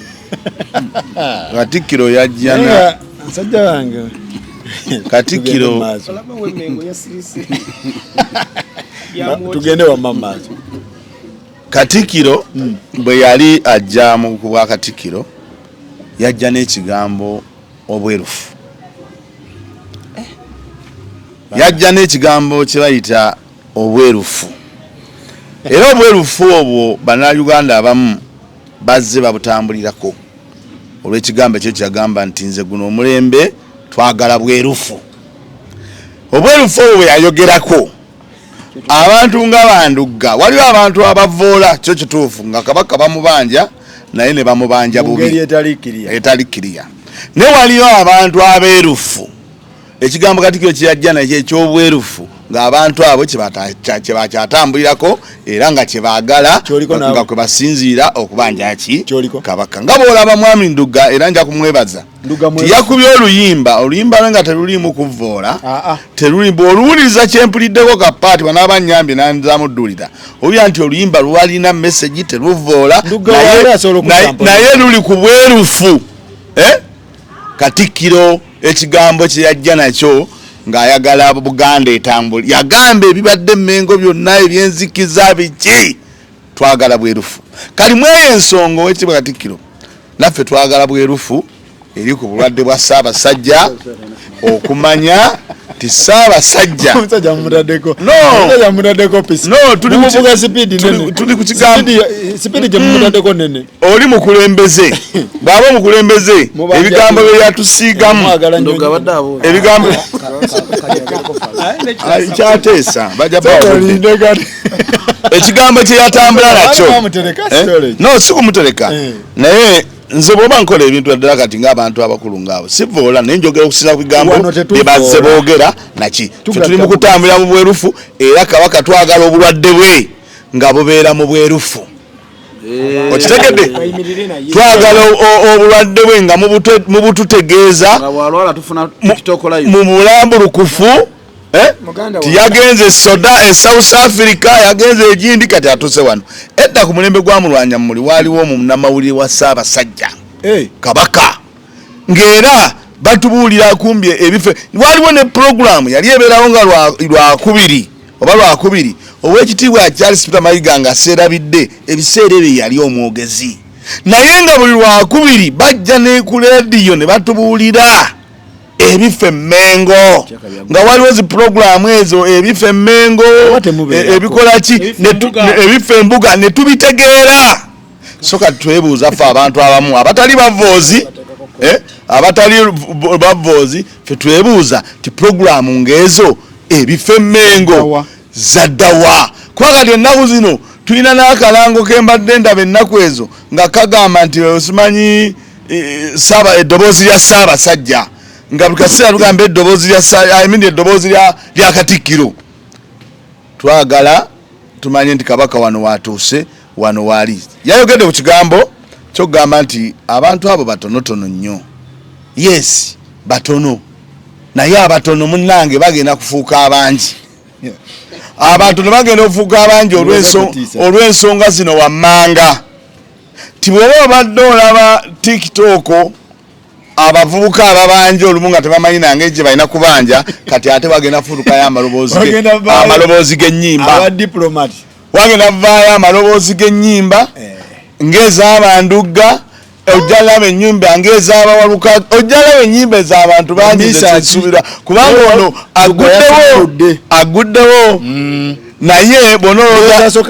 Katikkiro yajja na musajja wange. Katikkiro. Tugende wa mama. Katikkiro bwe yali ajja mu bwa Katikkiro yajja n'ekigambo obwerufu. Yajja n'ekigambo kye bayita obwerufu. Era obwerufu obwo bannayuganda abamu bazze babutambulirako olw'ekigambo ekyo kyagamba nti nze guno omulembe twagala bwerufu. Obwerufu obwo bwe yayogerako abantu nga bandugga, waliwo abantu abavoola kyo kituufu nga kabaka bamubanja naye ne bamubanja bubi etali kiriya, naye waliyo abantu abeerufu. Ekigambo Katikkiro kye yajja nakyo eky'obwerufu ng'abantu abo kye bakyatambulirako era nga kye baagala nga kwe basinziira okubanja ki kabaka. Nga bw'olaba Mwami Ndugga, era nja kumwebaza tiyakubye oluyimba, oluyimba lwe nga teruliimu kuvvoola, teruli bw'oluwuliriza kyempuliddeko kapaati banaaba nnyambye nanzamudduulira owulira nti oluyimba lwalina message teruvvoola, naye luli ku bwerufu. Katikkiro ekigambo kye yajja nakyo ng'ayagala Buganda etambule, yagamba ebibadde Mmengo byonna ebyenzikiza biki, twagala bwerufu. Kali mweyo ensonga owekitiibwa Katikkiro, naffe twagala bwerufu eri ku bulwadde bwa Ssaabasajja, okumanya nti Ssaabasajja tuli ku kigambo oli mukulembeze, bw'aba omukulembeze ebigambo bye yatusiigamu ebigambo kyateesa bajja ekigambo kye yatambula nakyo no si kumutereka, naye nze bw'oba nkola ebintu ddala kati ng'abantu abakulu ngaabo sivoola, naye njogera okusinza ku bigambo bye bazze boogera naki. Ffe tuli mu kutambulira mu bwerufu, era kabaka twagala obulwadde bwe nga bubeera mu bwerufu. Okitegedde? Twagala obulwadde bwe nga mubututegeeza mu bulambulukufu. Tiyagenze soda e South Africa, yagenze egindi, kati atuse wano. Edda ku mulembe gwa Mulwanyammuli waaliwo omunnamawulire wa Ssaabasajja Kabaka, ng'era batubuulira kumbye ebifo. Waliwo ne puroguramu yali ebeerawo nga lwakubiri oba lwakubiri, Owekitiibwa Charles Peter Mayiga nga seerabidde ebiseera ebyo yali omwogezi, naye nga buli lwakubiri bajja ne ku leediyo ne batubuulira ebifo emmengo, nga waliwo zi puroguramu ezo, ebifo emmengo, ebikola ki, ebifo embuga, ne tubitegeera. So kati twebuuza ffe abantu abamu abatali bavoozi, abatali bavoozi, ffe twebuuza ti puroguramu ng'ezo ebifo emmengo zaddawa? Kuba kati ennaku zino tulina n'akalango kembadde ndaba ennaku ezo nga kagamba nti osimanyi saba eddoboozi lya Ssaabasajja, nga buli kaseera tugamba eddoboozi lya, I mean, eddoboozi lya Katikkiro. Twagala tumanye nti Kabaka wano watuuse, wano waali. Yayogedde ku kigambo kyokugamba nti abantu abo batonotono nnyo. Yes, batono, naye abatono munnange bagenda kufuuka abangi. Abantu ne bagenda okufuuka abangi olw'ensonga zino wammanga, ti bw'oba obadde olaba TikTok, abavubuka ababanja olumu nga tebamanyi nange gye balina kubanja, kati ate bagenda kufuukayo amaloboozi g'ennyimba, wagenda vaayo amaloboozi g'ennyimba ng'ez'abandugga, ojja laba ennyimba ng'ez'abawaluka, ojja laba ennyimba ez'abantu bangi zezisuubirwa, kubanga ono aguddewo, aguddewo. Naye bw'onoolowooza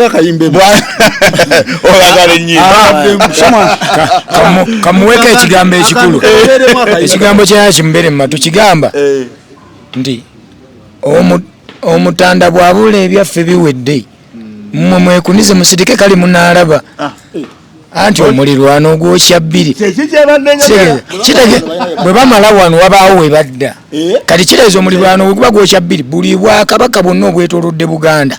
oyagala ennyimba. Kamuweko ekigambo ekikulu, ekigambo kyaya kimubeere mu matu, kigamba nti omutanda bw'abula ebyaffe biwedde, mmwe mwekunize musirike, kali munaalaba. Anti omulirwano ogwokya bbiri kitege bwe bamala wano wabaawo we badda. Kati kitegeeza omulirwano bwe guba gwokya bbiri, buli bwakabaka bwonna obwetoolodde Buganda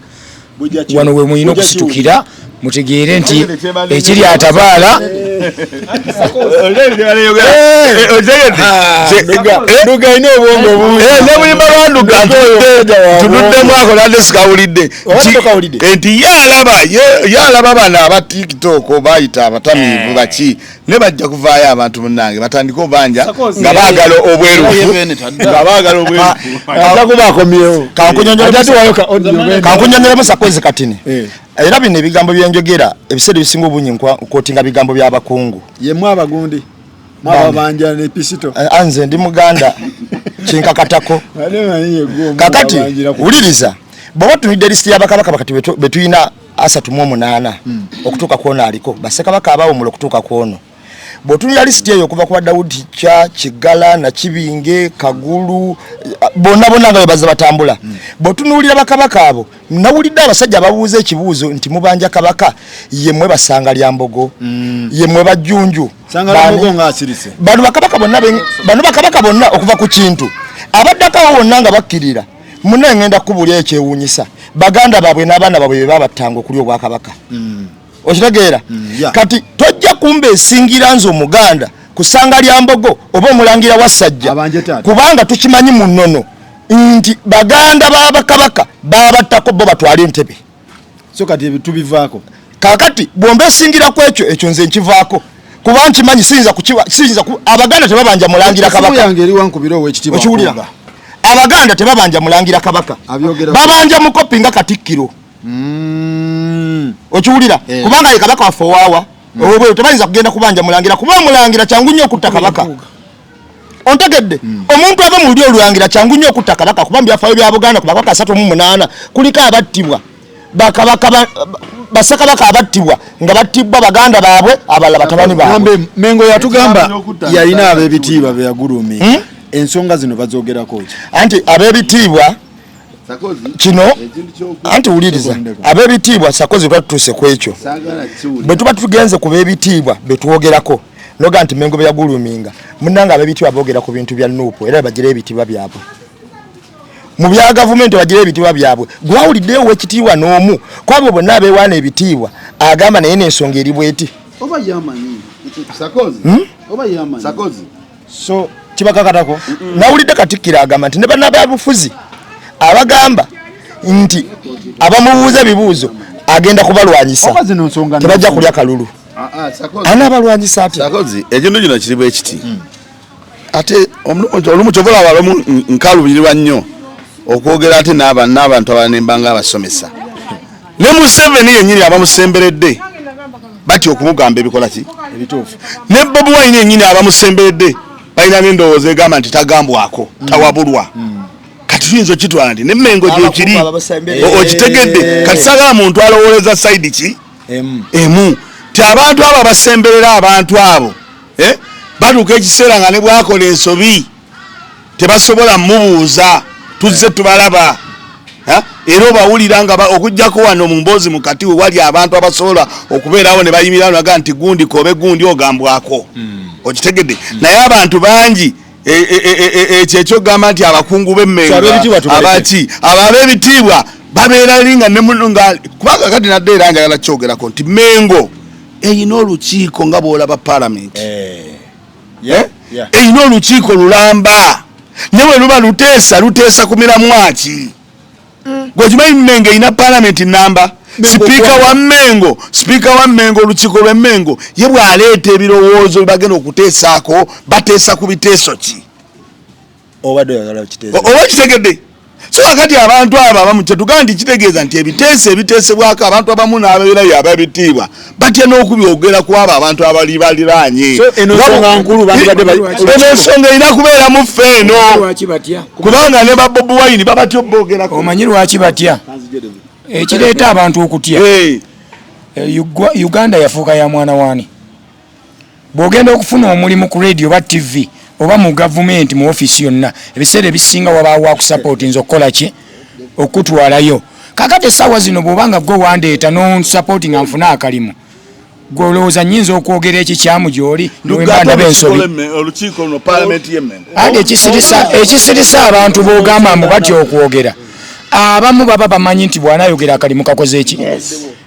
wano we mulina okusitukira, mutegeere nti ekiri atabaala. Nebuyimba lwa Nduga tunuddemu ako, nadde sikawulidde nti ye alaba bano aba TikTok bayita abatamiivu baki, ne bajja kuvaayo abantu munnange batandike obanja nga baagala obwerufu, nga baagala obwerufu. Kankunyonyolemu Sakwezi katini. Era bino ebigambo byenjogera ebiseera ebisinga obungi nkotinga bigambo by'abakungu. Yemwe abagundi mwababanja ne pisito. Anze ndi muganda, kinkakatako. Kakati wuliriza, bw'oba tunidde lisiti y'abakabaka bakati betulina 38 okutuuka kwono aliko bassekabaka abawumula okutuuka kwono, bw'otunula lisiti eyo okuva ku ba Dawudi Kya Kigala, Nakibinge, Kagulu, bonna bonna nga bwe bazze batambula, bw'otunuulira bakabaka abo, nawulidde abasajja ababuuza ekibuuzo nti mubanja kabaka, ye mmwe basanga lya mbogo, ye mmwe bajjunju. Bano bakabaka bonna, bano bakabaka bonna okuva ku kintu abaddako awo wonna nga bakkirira munnaye, ngenda kukubuulira ekyewuunyisa, baganda baabwe n'abaana baabwe be babattanga okulya obwakabaka. Okitegeera? Kati tojja kumba esingira nze omuganda kusanga lya mbogo oba omulangira wa Ssajja, kubanga tukimanyi mu nnono nti baganda b'abakabaka babattako bo batwale entebe. So kati ebyo tubivaako. Kakati bwomba esingira ku ekyo, ekyo nze nkivaako kuba nkimanyi siyinza kukiwa, siyinza abaganda tebabanja mulangira kabaka. Yange eri wankubira owekitiibwa. Okiwulira? Abaganda tebabanja mulangira kabaka, babanja mukopi nga Katikkiro. Okiwulira? Kubanga ye kabaka waffe owaawa owobweru, tebayinza kugenda kubanja mulangira, kuba omulangira kyangu nnyo okutta kabaka. Ontegedde? Omuntu ava mu lulyo olulangira kyangu nnyo okutta kabaka, kuba mu byafaayo bya Buganda ku bakabaka 38 kuliko abattibwa bakabaka, bassekabaka abattibwa nga battibwa baganda baabwe, abalala batabani baabwe. Mengo yatugamba yalina ab'ebitiibwa be yagulumira. Ensonga zino bazogerako ki? Anti ab'ebitiibwa kino, anti wuliriza, ab'ebitiibwa Sakozi tuba tutuuse ku ekyo, bwe tuba tugenze ku b'ebitiibwa betwogerako noga nti Mengo be yaguluminga, munnange ab'ebitiibwa boogera ku bintu bya Nuupu era bagira ebitiibwa byabwe. Mu bya gavumenti bagira ebitiibwa byabwe. Gwawuliddeyo ow'ekitiibwa n'omu kwabo bonna abeewaana ebitiibwa agamba naye n'ensonga eri bweti? Oba yamanyi Sakozi? Oba yamanyi Sakozi? So kibakakatako. Nawulidde Katikkiro agamba nti ne bannabyabufuzi abagamba nti abamubuuza ebibuuzo agenda kubalwanyisa, Oba zino nsonga tebajja kulya kalulu. Anaabalwanyisa atya? Sakozi, ekintu kino kiri bwe kiti. Ate olumu kyova olaba olumu nkaluubirirwa nnyo okwogera ate n'abantu abalala ne mba nga abasomesa. Ne Museveni yennyini abamusemberedde batya okumugamba ebikola ki? Ebituufu. Ne Bobi Wine yennyini abamusemberedde balina n'endowooza egamba nti tagambwako, tawabulwa. Kati tuyinza okitwala nti ne Mmengo gyekiri. Abasemberedde. Okitegedde? Kati sagala muntu alowooleza sayidi ki? Emu. Emu. Ti abantu abo abasemberera abantu abo, batuuka ekiseera nga ne bwakola ensobi tebasobola mubuuza, tuzze tubalaba. Ha? Era obawulira nga okuggyako wano mu mboozi mu kati we wali abantu abasobola okubeerawo ne bayimirira naga nti gundi kobe gundi ogambwako. Okitegedde? Naye abantu bangi ekyo ekyogamba nti abakungu b'Emmengo, Ab'ebitiibwa tubaleke. abaki, abo ab'ebitiibwa babeera eri nga ne mu-, nga, kubanga kati nadde era njagala kyogerako nti Mmengo erina olukiiko nga bw'olaba paalamenti. Erina olukiiko lulamba, ne bwe luba luteesa, luteesa ku miramwa ki? Gwe kimanyi Mmengo erina paalamenti namba. Mmengo Sipiika kwa- wa Mmengo, sipiika wa Mmengo, olukiiko lw'e Mmengo, ye bw'aleeta ebirowoozo bye bagenda okuteesaako, bateesa ku biteeso ki? Obadde oyagala okiteesa. Oba okitegedde? So kakati abantu abo abamu kyetugamba nti kitegeeza nti ebiteeso ebiteesebwako abantu abamu n'abeerayo ab'ebitiibwa batya n'okubyogera ku abo abantu abali baliraanye. So, eno nsonga nkulu, bandibadde Eno ensonga erina kubeera mu ffe eno. Lwaki batya? Kubanga ne ba Bobi Wine babatya oboogerako. Omanyi lwaki batya? Ekireeta abantu okutya. Uganda yafuuka ya mwana waani? Bw'ogenda okufuna omulimu ku radio oba TV oba mu gavumenti mu ofiisi yonna, ebiseera ebisinga wabaawo wakusapootinza nze okukola ki? Okutwalayo. Kaakati essaawa zino bw'oba nga ggwe wandeeta n'onsapootinga nga nfune akalimu, ggwe olowooza nnyinza okwogera ekikyamu gy'oli? Ndugga Newemba ndaba ensobi. Olukiiko luno, paalamenti y'Emmengo. Anti ekisirisa abantu b'ogamba mbu batya okwogera, abamu baba bamanyi nti bw'anaayogera akalimu kakoze ki?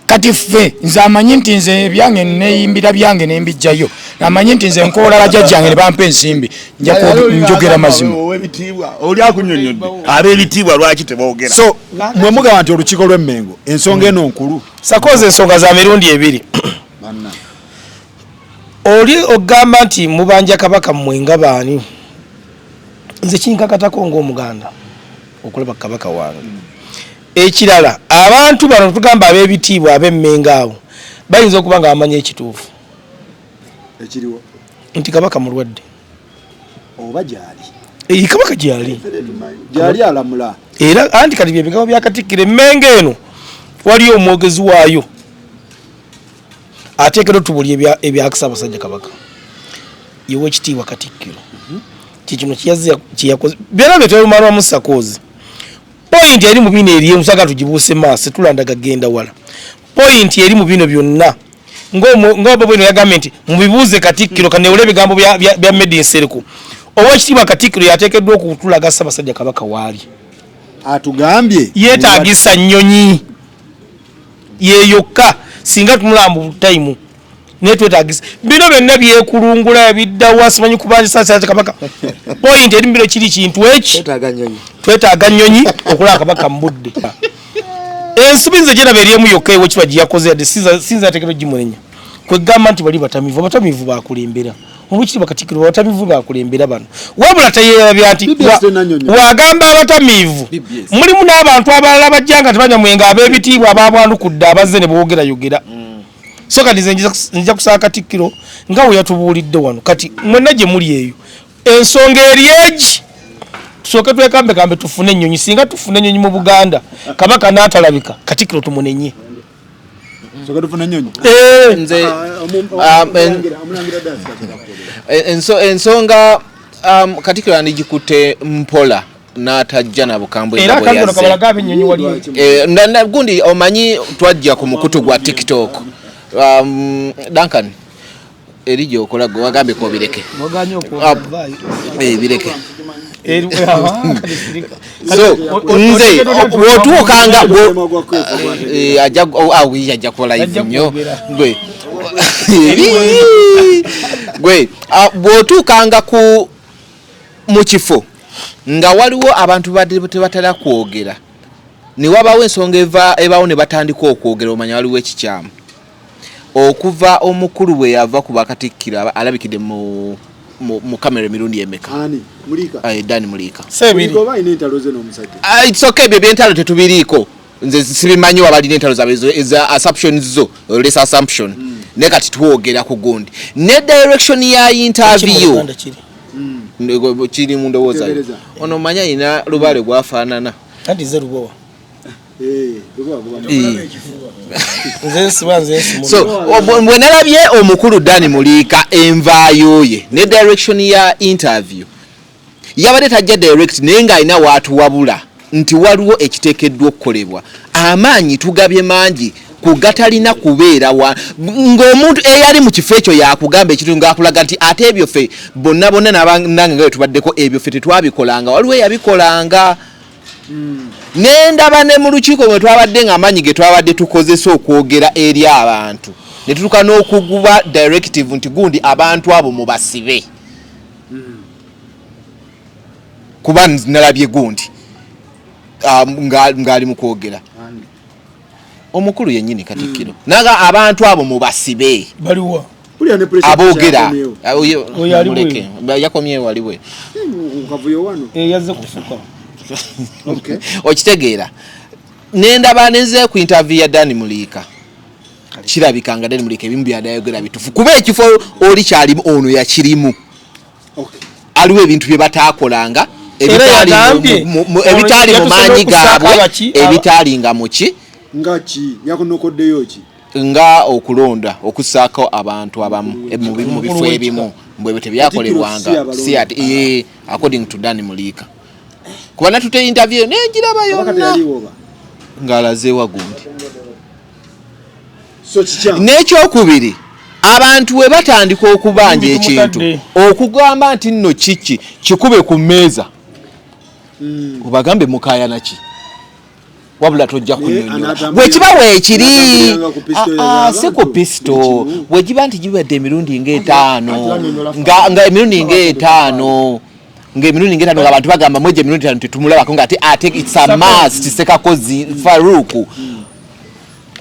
Kati ffe nze amanyi nti nze ebyange neeyimbira byange ne mbijjayo, amanyi nti nze nkoola bajjajjange ne bampa ensimbi, nja njogera mazima. Ow'ebitiibwa, oli akunyonnyodde ab'ebitiibwa lwaki teboogera. So mwe mugamba nti olukiiko lw'Emmengo ensonga eno nkulu. Sakoze ensonga za mirundi ebiri. Banna. Oli ogamba nti mubanja Kabaka mmwe nga baani? Nze kinkakatako ng'Omuganda okulaba Kabaka wange. Ekirala, abantu bano tugamba ab'ebitiibwa ab'Emmengo abo bayinza okuba nga bamanyi ekituufu. Ekiriwo. Nti Kabaka mulwadde. Oba gy'ali. Kabaka gy'ali. Gy'ali alamula. Era anti kati bye bigambo bya Katikkiro. Emmengo eno waliyo omwogezi waayo ateekeddwa otubulya ebya Ssaabasajja Kabaka. Ye w'ekitiibwa Katikkiro. Kye kino kye yakoze. Byonna bye twerumalwamu Sakozi. Point eri mu bino eri emu, saagala tugibuuse maaso, tulandaga genda wala. Point eri mu bino byonna. Ng'obo bwino yagambye nti mubibuuze Katikkiro, kanewole ebigambo bya Medi Nsereko. Oweekitiibwa Katikkiro yateekeddwa okutulaga Ssaabasajja Kabaka waali. Atugambye. Yeetaagisa nnyonyi. Ye yokka singa tumulaba mu time. Naye twetaagisa. Bino byonna byekulungula biddawa simanyi kubanja Ssaabasajja Kabaka. Point eri mu bino kiri kintu eki? Twetaaga nnyonyi. Twetaaga nnyonyi okulaba Kabaka mu budde. Ensobi nze gye ndaba eri emu yokka ew'ekitiibwa gye yakoze yadde sinza yateekeddwa ogimunenya. Kwe kugamba nti bali batamiivu, abatamiivu baakulembera. Oweekitiibwa Katikkiro abatamiivu baakulembera bano. Wabula teyeerabira nti BBS tenannyonnyola. wagamba abatamiivu. BBS. Mulimu n'abantu abalala bajja nga tebanywa mwenge ab'ebitiibwa abaabwanukudde abazze ne boogerayogera. So kati nze nja kusaba Katikkiro nga bwe yatubuulidde wano. Kati mwenna gye muli eyo. Ensonga eri egi. Tusooke twekambekambe tufune ennyonyi. Singa tufuna ennyonyi mu Buganda, Kabaka n'atalabika, Katikkiro tumunenye. Tusooke tufune ennyonyi? Nze, ensonga, Katikkiro yandigikutte mpola n'atajja na bukambwe Era nga bwe akangono yazze. kabala gaba ennyonyi wali. Gundi omanyi twajja ku mukutu gwa TikTok. Duncan, eri gy'okola gwe wagambye ko bireke. Waganye okwogera, vaayo. Bireke. So nze bw'otuukanga ajja kuba live nnyo gwe gwe bw'otuukanga ku mu kifo nga waliwo abantu badde tebatera kwogera ne wabaawo ensonga ebaawo ne batandika okwogera, omanya waliwo ekikyamu. Okuva omukulu bwe yava ku bakatikkiro alabikidde mu kamera emirundi emeka? Dan Muliika. It's okay, ebyo ebyentalo tetubiriiko, nze sibimanyi wabalina entalo zaabwe eza assumptions zo, less assumption. Naye kati twogera ku gundi ne direction ya interview kiri mu ndowooza ono manya alina lubaale gwafaanana. Anti ze Lubowa. So bwe nalabye omukulu Dan Muliika envaayo ye ne direction ya interview yabadde tajja direct, naye ng'alina waatuwabula nti waliwo ekiteekeddwa okukolebwa. Amaanyi tugabye mangi ku gatalina kubeera wa ng'omuntu eyali mu kifo ekyo yakugamba ekintu ng'akulaga nti ate ebyo ffe bonna bonna nange nga bwe tubaddeko ebyo ffe tetwabikolanga, waliwo eyabikolanga. Nendaba ne mu lukiiko mwe twabadde nga amaanyi ge twabadde tukozesa okwogera eri abantu ne tutuuka n'okuguba directive nti gundi abantu abo mubasibe. Kuba nalabye gundi ng'ali mu kwogera omukulu yennyini Katikkiro naga abantu abo mubasibe. Baliwa aboogera yakomyewo waliwe okitegeera. Nendaba nenze ku interview ya Dan Muliika, kirabika nga Dan Muliika ebimu byadayogera bitufu, kuba ekifo oli kyalimu ono yakirimu, aliwo ebintu bye bataakolanga ebitaali mu maanyi gaabwe, ebitaali nga muki nga ki yakunokoddeyo ki nga okulonda okussaako abantu abamu mu bifo ebimu mbwe ebyo tebyakolebwanga according to Dan Muliika. Kuba natute interview negiraba yonna ng'alazeewa gundi. N'ekyokubiri, abantu we batandika okubanja ekintu okugamba nti nno kiki kikube ku mmeeza obagambe mukaayana ki, wabula tojja kunyonyola bwekiba weekiri si ku pisito, bwekiba nti gibadde emirundi ng'etaano nga emirundi ng'etaano nga emirundi ng'etaano ng'abantu bagamba mwejo emirundi etaano tetumulabako nga ate it's a must. Sekakozi Faruku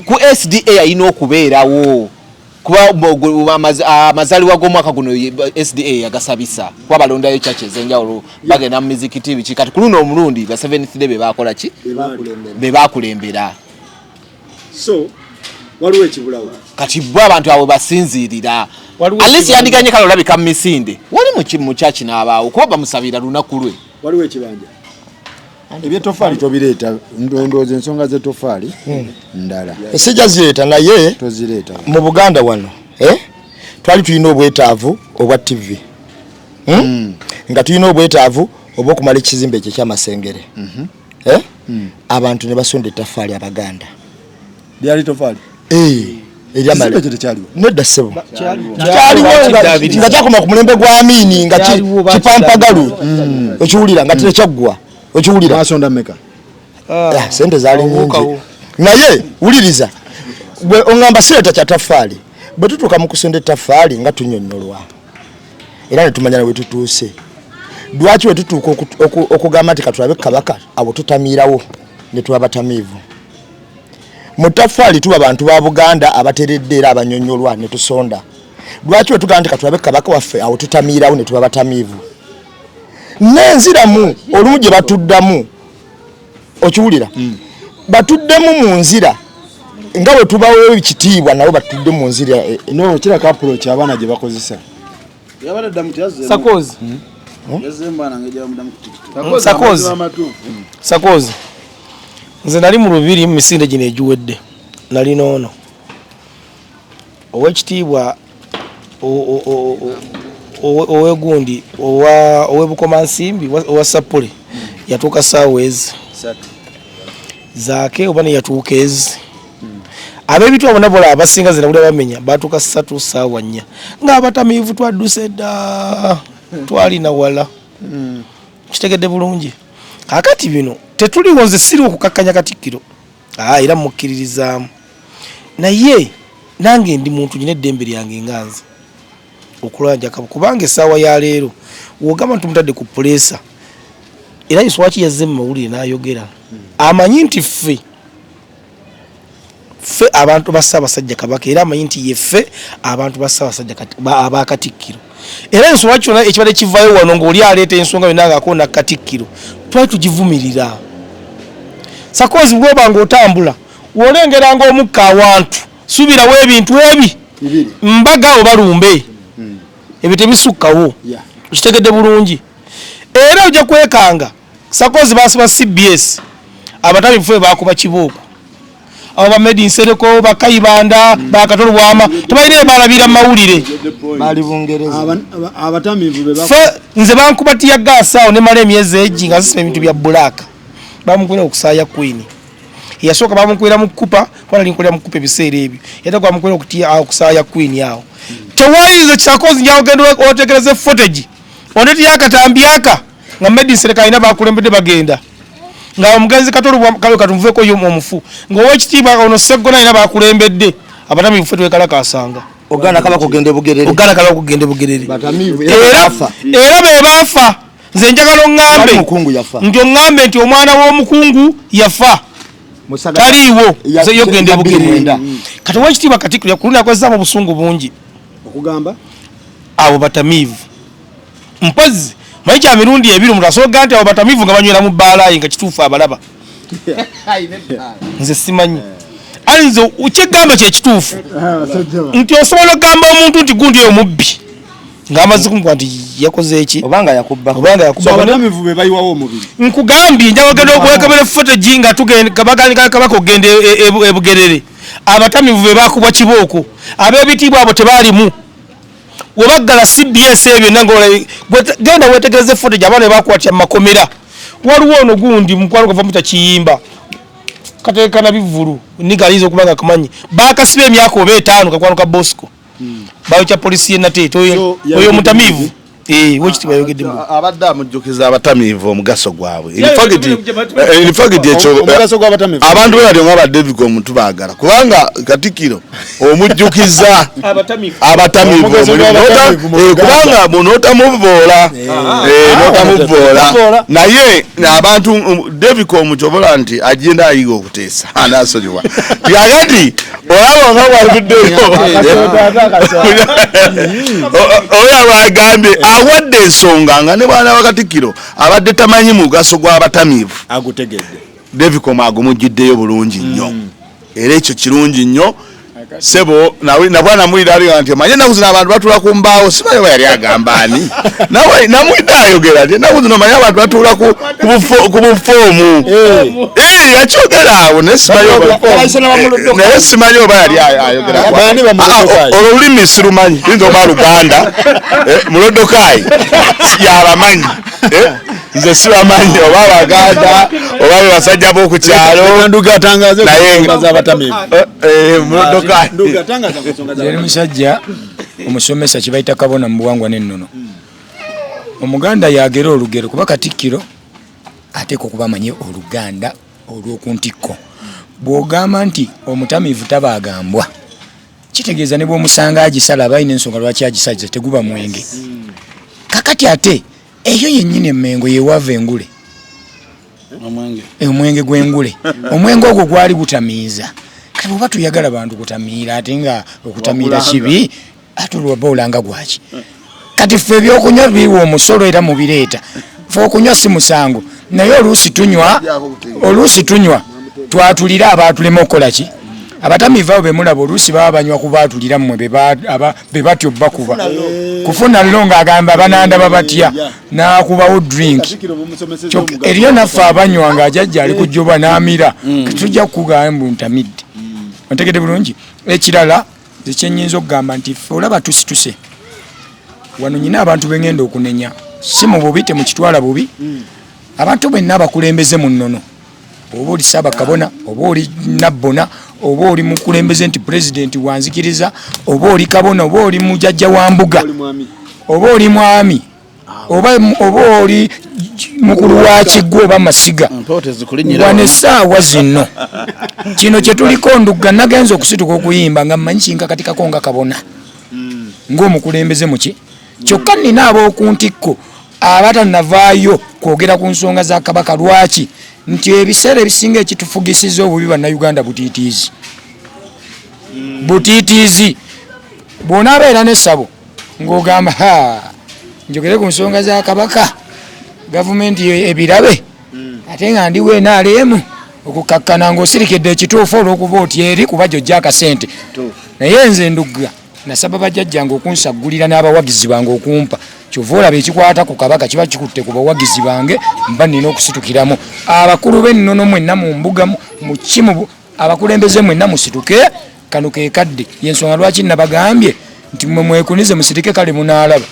ku SDA alina okubeerawo kuba amazaliwa g'omwaka guno SDA yagasabisa kuba balondayo church ez'enjawulo bagenda mu mizikiti biki. Kati ku luno omulundi ba Seventh Day be bakola ki be bakulembera. So waliwo ekibulawo kati bo abantu abo basinziirira at least yandiganye kale olabika mu misinde wali mu church n'abaawo kuba bamusabira lunaku lwe. Waliwo ekibanja ebyetofaali tobireeta, ndowooza ensonga z'etofaali ndala esijja zireeta naye tozireeta. Mu Buganda wano twali tulina obwetaavu obwa TV, nga tulina obwetaavu obw'okumala ekizimbe ekyo ekyamasengere, abantu ne basonda ettaffaali Abaganda. Lyali tofaali nedda ssebo, kyaliwo nga kyakoma ku mulembe gwa Amini nga kipampagalu, okiwulira nga tekyaggwa, okiwulira. Basonda meka? Sente zaali nyingi, naye wuliriza gwe oŋŋamba sireeta kya taffaali. Bwe tutuuka mu kusonda ettaffaali nga tunyonnyolwa era ne tumanya we tutuuse. Lwaki we tutuuka okugamba nti katulabe Kabaka abo tutamiirawo ne tuba batamiivu? Mu ttaffaali tuba bantu ba Buganda abateredde era abanyonyolwa ne tusonda. Lwaki we tugamba nti katulabe Kabaka waffe awo tutamiirawo ne tuba batamiivu? N'enziramu olumu gye batuddamu, okiwulira, batuddemu mu nzira nga bwe tubawo ekitiibwa, nabo batudde mu nzira. No kiraka approach abaana gye bakozesa. Sakozi Sakozi Sakozi, nze nali mu lubiri mu misinde gino egiwedde, nali noono owekitiibwa owegundi owebukomansimbi owa Sapule yatuuka saawa ezi zaake oba neyatuuka ezi ab'ebitwa bonna bola abasinga zinabulya bamenya batuuka 3 saawa 4 ng'abatamiivu twadduse dda twalina wala. Kitegedde bulungi. Kaakati bino tetuliwo, nze siriwo okukakkanya Katikkiro, era mukkiririzaamu, naye nange ndi muntu, nyina eddembe lyange nga nze okulanja kubanga essaawa ya leero wogamba nti tumutadde ku puleesa, era Iswaki yazze mu mawulire n'ayogera, amanyi nti ffe abantu ba Ssaabasajja Kabaka, era amanyi nti yeffe abantu ba Ssaabasajja aba Katikkiro. Era ensonga kyonna ekibadde kivaayo wano ng'oli aleeta ensonga yonna ng'akoona Katikkiro, twali tugivumirira. Sakozi bw'oba ng'otambula w'olengeranga omukka awantu, suubirawo ebintu ebi mbaga oba lumbe, ebyo tebisukkawo. Okitegedde bulungi. Era ojja kwekanga sakozi basiba CBS, abatamiivu ffe bakuba kibooko, abo ba Medi Nsereko, bakayibanda, bakatolo bwama tebalina ebalabira mu mawulire. Bali Bungereza. Abatamiivu be Ffe nze bankuba tear gas awo ne mala emyezi egi nga zisiba ebintu bya black. Bamukwira okusaaya Queen. Yasooka bamukwira mu kupa, kuba nali nkolera mu kupa ebiseera ebyo. Yate bamukwira okusaaya Queen awo. Tewayinza kisakozi nja ogenda otegereze footage. Ondeti yakatambi aka nga Medi Nsereko alina bakulembedde bagenda. Nga omugenzi Katolo Kawe katumuveko yo omufu. Nga owekitiibwa ono Sseggona alina bakulembedde. Abatamiivu ffe twekalakaasanga. Oganda kaba kugenda Bugerere. Oganda kaba kugenda Bugerere. Batamiivu era baafa. Era be baafa. Nze njagala oŋŋambe. Wali mukungu yafa. Nti oŋŋambe nti omwana w'omukungu yafa. Musaga Taliiwo. Nze yo genda ya Bugerere. 2009. Kati owekitiibwa Katikkiro yakulunda akozesaamu obusungu bungi. Okugamba? Abo batamiivu. Mpozi manyi kya mirundi ebiri omuntu asobola nti abo batamiivu nga banywera mu bbaala ye nga kituufu abalaba. Nze simanyi. Ali nze kyegamba kye kituufu. Nti osobola okugamba omuntu nti gundi oyo mubbi. Ng'amaze kumukuba nti yakoze eki? Obanga yakubba. Obanga yakubba. So abatamiivu be bayiwawo omubiri. Nkugambye njagala ogenda okwekebera footage nga tugenda kabaganika kabaka okugenda e Bugerere. Abatamiivu be baakubwa kibooko. Ab'ebitiibwa abo tebaalimu. Webaggala CBS ebyo byonna ng'ola, genda weetegereze footage abaana be bakwatira mu makomera. Waliwo ono gundi mukwano gwava muyita Kiyimba. Kateekana bivvulu, nniga ayinza okuba nga akamanyi. Baakasiba emyaka oba 5 kakwano ka Bosco. Bayokya polisi y'e Nateete. Oyo mutamiivu. Wekitiibwa yayogedde mu. Abadde amujjukiza abatamiivu omugaso gwabwe. In Yeah, fact, yeah, yeah, in fact ekyo, Omugaso gw'abatamiivu. abantu be batyo nga ba David Omuntu baagala. Kubanga Katikkiro omujjukiza Abatamiivu. abatamiivu Omugaso omulimu. gw'abatamiivu mu Buganda. Kubanga bw'onootamuvvoola, n'otamuvvoola. Naye abantu, David Omuchobola nti agenda ayiga okuteesa, anaasonyiwa. Kakati olaba nga bw'avuddeyo. Oyo bw'agambye awadde ensonga nga ne bwana wa Katikkiro abadde tamanyi mugaso gw'abatamiivu. Agutegedde. David Omu agumujjiddeyo bulungi nnyo. Era ekyo kirungi nnyo. Sebo, na bwana mwida ali nti manye ennaku zino abantu batuula ku mbaawo, simanyi oba yali agamba ani. Nawe, namwida ayogera nti ennaku zino manye abantu batuula ku bufoomu. Yakyogera awo, naye simanyi oba- Balayise na bamulodoka. Naye simanyi oba yali ayogera ku- Baani bamulodokayi? Olwo olulimi sirumanyi, luyinza okuba Luganda. Mulodokayi yabamanyi. Nze sibamanyi oba Abaganda oba be basajja b'oku kyalo. Nduga atangaze ku Naye nsonga z'abatamiivu. Mulodokayi. Nduga atangaza ku nsonga Yali z'abatamiivu. musajja omusomesa kye bayita kabona mu buwangwa n'ennono. Omuganda yagera olugero kuba Katikkiro ateekwa okuba amanyi Oluganda olw'oku ntikko. Bw'ogamba nti omutamiivu tabaagambwa, kitegeeza ne bw'omusanga agisala aba alina ensonga lwaki agisaze, teguba mwenge. Kakati ate eyo yennyini emmengo yewaava engule. Omwenge. Omwenge gw'engule. Omwenge ogwo gwali gutamiiza. Kati bw'oba tuyagala bantu kutamiira ate nga okutamiira Wakulanga. kibi, ate olwoba olanga gwaki? Kati ffe ebyokunywa biwa omusolo era mubireeta. Ffe okunywa si musango, naye oluusi tunywa twatulira abaatulema okukola ki? Abatamiivu abo be mulaba oluusi baba banywa kubaatulira mmwe be batyo bakuba. Kufuna lo ng'agamba banandaba batya, n'akubawo drink. Kyokka eriyo naffe abanywa ng'ajajja ali kujjoba n'amira. Tujja kukugamba mbu ntamidde. Ontegedde bulungi? Ekirala nze kye nnyinza okugamba nti ffe olaba tusituse. Wano nnyina abantu be ngenda okunenya, si mu bubi, temukitwala bubi. Abantu benna abakulembeze mu nnono, oba oli Ssaabakabona, oba oli Nabbona, oba oli mukulembeze nti pulezidenti wanzikiriza, oba oli kabona, oba oli mujjajja wa mbuga, oba oli mwami, oba oli mukulu wa Kiggwa oba Masiga. Wano essaawa zino kino kye tuliko Ndugga, nagenza okusituka okuyimba nga mmanyi kinkakatikako nga kabona ng'omukulembeze muki, kyokka nnina ab'oku ntikko abatannavaayo kwogera ku nsonga za Kabaka. Lwaki? Nti ebiseera ebisinga ekitufugisiza obubi Bannayuganda butiitiizi. Butiitiizi. Bw'onaabeera n'essabo ng'ogamba ha njogere ku nsonga za Kabaka, gavumenti ebirabe, ate nga ndiwo NRM, okukakkana ng'osirikedde ekituufu olw'okuba oti eri kuba gy'ojja akasente. Naye nze Ndugga nasaba bajjajjange okunsaggulira n'abawagizi bange okumpa. Kyova olaba ekikwata ku Kabaka kiba kikutte ku bawagizi bange, mba nnina okusitukiramu. Abakulu b'ennono mwenna mu mbuga mu kimu, abakulembeze mwenna musituke, kano ke kadde. Y'ensonga lwaki nabagambye nti mmwe mwekunize musirike, kale munaalaba.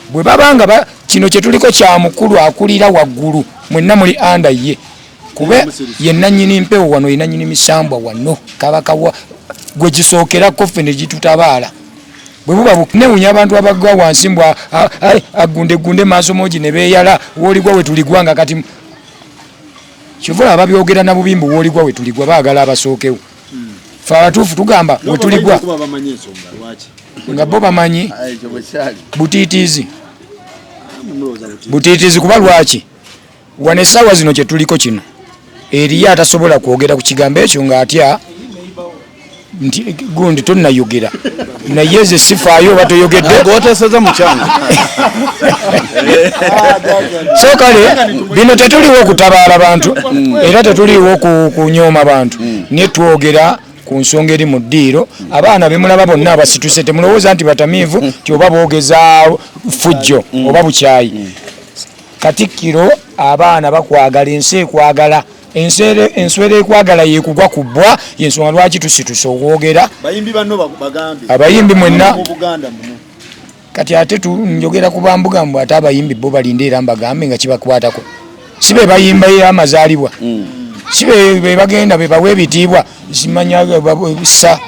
Bwe baba nga kino kye tuliko kya mukulu akulira waggulu, mwenna muli anda ye. Kube ye nannyini mpewo wano, ye nannyini misambwa wano, Kabaka wa gwe gisookerako ffe ne gitutabaala. Bwe buba newunya abantu abagwa wansi mbu agunde gunde maaso mogi ne beeyala, w'oligwa we tuligwa nga kati kyova olaba babyogera na bubi mbu w'oligwa we tuligwa, baagala abasookewo. Ffe abatuufu tugamba we tuligwa nga bo bamanyi butiitiizi. Butiitiizi kuba lwaki wano essaawa zino kye tuliko kino eriyo atasobola kwogera ku kigambo ekyo ng'atya nti gundi tonnayogera, naye nze sifaayo oba toyogedde. Gw'oteeseza mu kyangu. So kale bino tetuliwo okutabaala bantu, era tetuliwo kunyooma bantu, naye twogera ku nsonga eri mu ddiiro. Abaana bemulaba bonna abasituse temulowooza nti batamiivu nti oba boogeza fujjo oba bukyayi. Katikkiro, abaana bakwagala, ensi ekwagala, enswera ekwagala yekugwa ku bbwa. Yensonga lwaki tusituse okwogera. Bayimbi banno bagambe. Abayimbi mwenna. Mu Buganda muno. Kati ate njogera ku bambuga mbu ate abayimbi bo balinde era mbagambe nga kibakwatako. Si be bayimba amazaalibwa, si be bagenda be bawa ebitiibwa, simanya sa.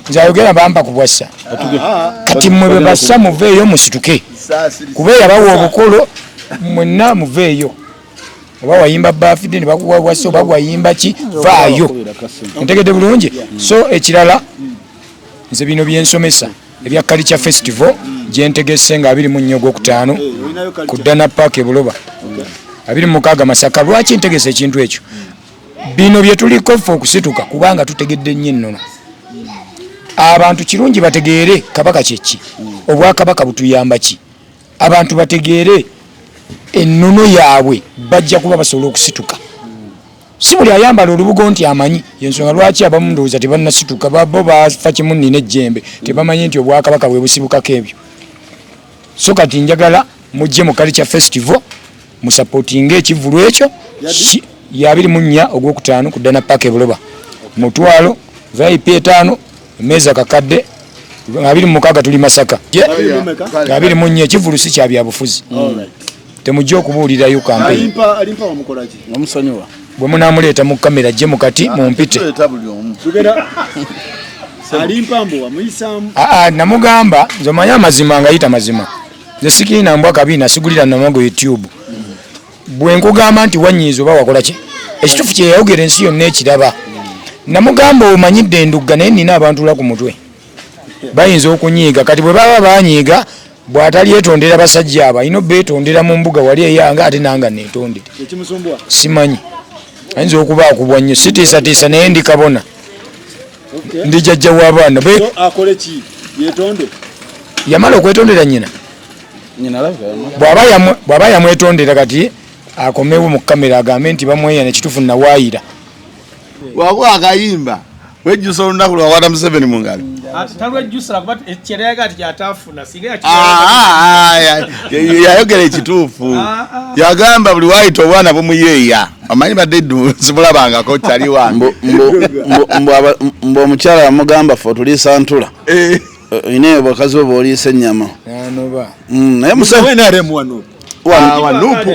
Nze ayogera bampa ku bwassa. Kati mmwe bwe bassa muveeyo musituke, kuba eyabawa obukolo mwenna muveeyo. Oba wayimba birthday ne bakuwa bwassa, oba wayimba ki, vaayo. Ntegedde bulungi. So ekirala nze bino byensomesa ebya Culture Festival gye ntegese nga 24 ogwokutaano ku Dana Park e Buloba, 26 Masaka. Lwaki ntegese ekintu ekyo? Bino bye tuliko ffe okusituka kubanga tutegedde nnyo ennono. Abantu kirungi bategeere Kabaka kye ki, obwakabaka butuyamba ki. Abantu bategeere ennono yaabwe, bajja kuba basobola okusituka. Si buli ayambala olubugo nti amanyi. Yensonga lwaki abamu ndowooza tebannasituka, bo bafa kimu nnina ejjembe, tebamanyi nti obwakabaka bwe busibukako ebyo. So kati njagala mujje mu Culture Festival musapootinge ekivvulu ekyo ya 24 ogwokutaano ku Dana Park e Buloba. 500, VIP 5, emmeeza kakadde, 26 tuli Masaka. 24, ekivvulu si kya byabufuzi. Temujja okubuulirayo campaign. Alimpa wamukola ki? Omusonyiwa. Bwe munaamuleeta mu kamera gye mukati mumpite. Tuleeta buli omu. Tugenda Alimpa mbu wamuyisaamu. Namugamba nze omanyi amazima ngayita mazima. Nze sikirina mbwa kabi nasigulira namago YouTube. Bwe nkugamba nti wanyiiza oba wakola ki? Ekituufu kye yayogera ensi yonna ekiraba. Namugamba omanyidde Ndugga naye nnina abantula ku mutwe. Bayinza okunyiiga. Kati bwe baba banyiiga bw'atalyetondera basajja abo alina obeetondera mu mbuga wali eyange ate nanga neetondere. Ekimusumbwa? Simanyi. Ayinza okuba akubwa nnyo. Sitiisatiisa naye ndi kabona. Ndi jjajja w'abaana. So akole ki? Yeetonde? Yamala okwetondera nnyina. Nnyina alabika yamala. Bw'aba yamwetondera kati akomewo mu kamera agambe nti bamweyana ekituufu nawaayira. Bw'akuwa akayimba wejjusa olunaku lwakwata Museveni mu ngalo. Ate talwejjusa kuba kyeyali ati kyataafuna, singa Yayogera ekituufu. Yagamba buli waayita obwana bumuyeeya. Omanyi badde ddu simulabangako kyali wange. Mbu omukyala yamugamba ffe otuliisa ntula. Olina bakazi bo b'oliisa ennyama. Nanoba. Naye Museveni Wewe NRM wano. Wanupu.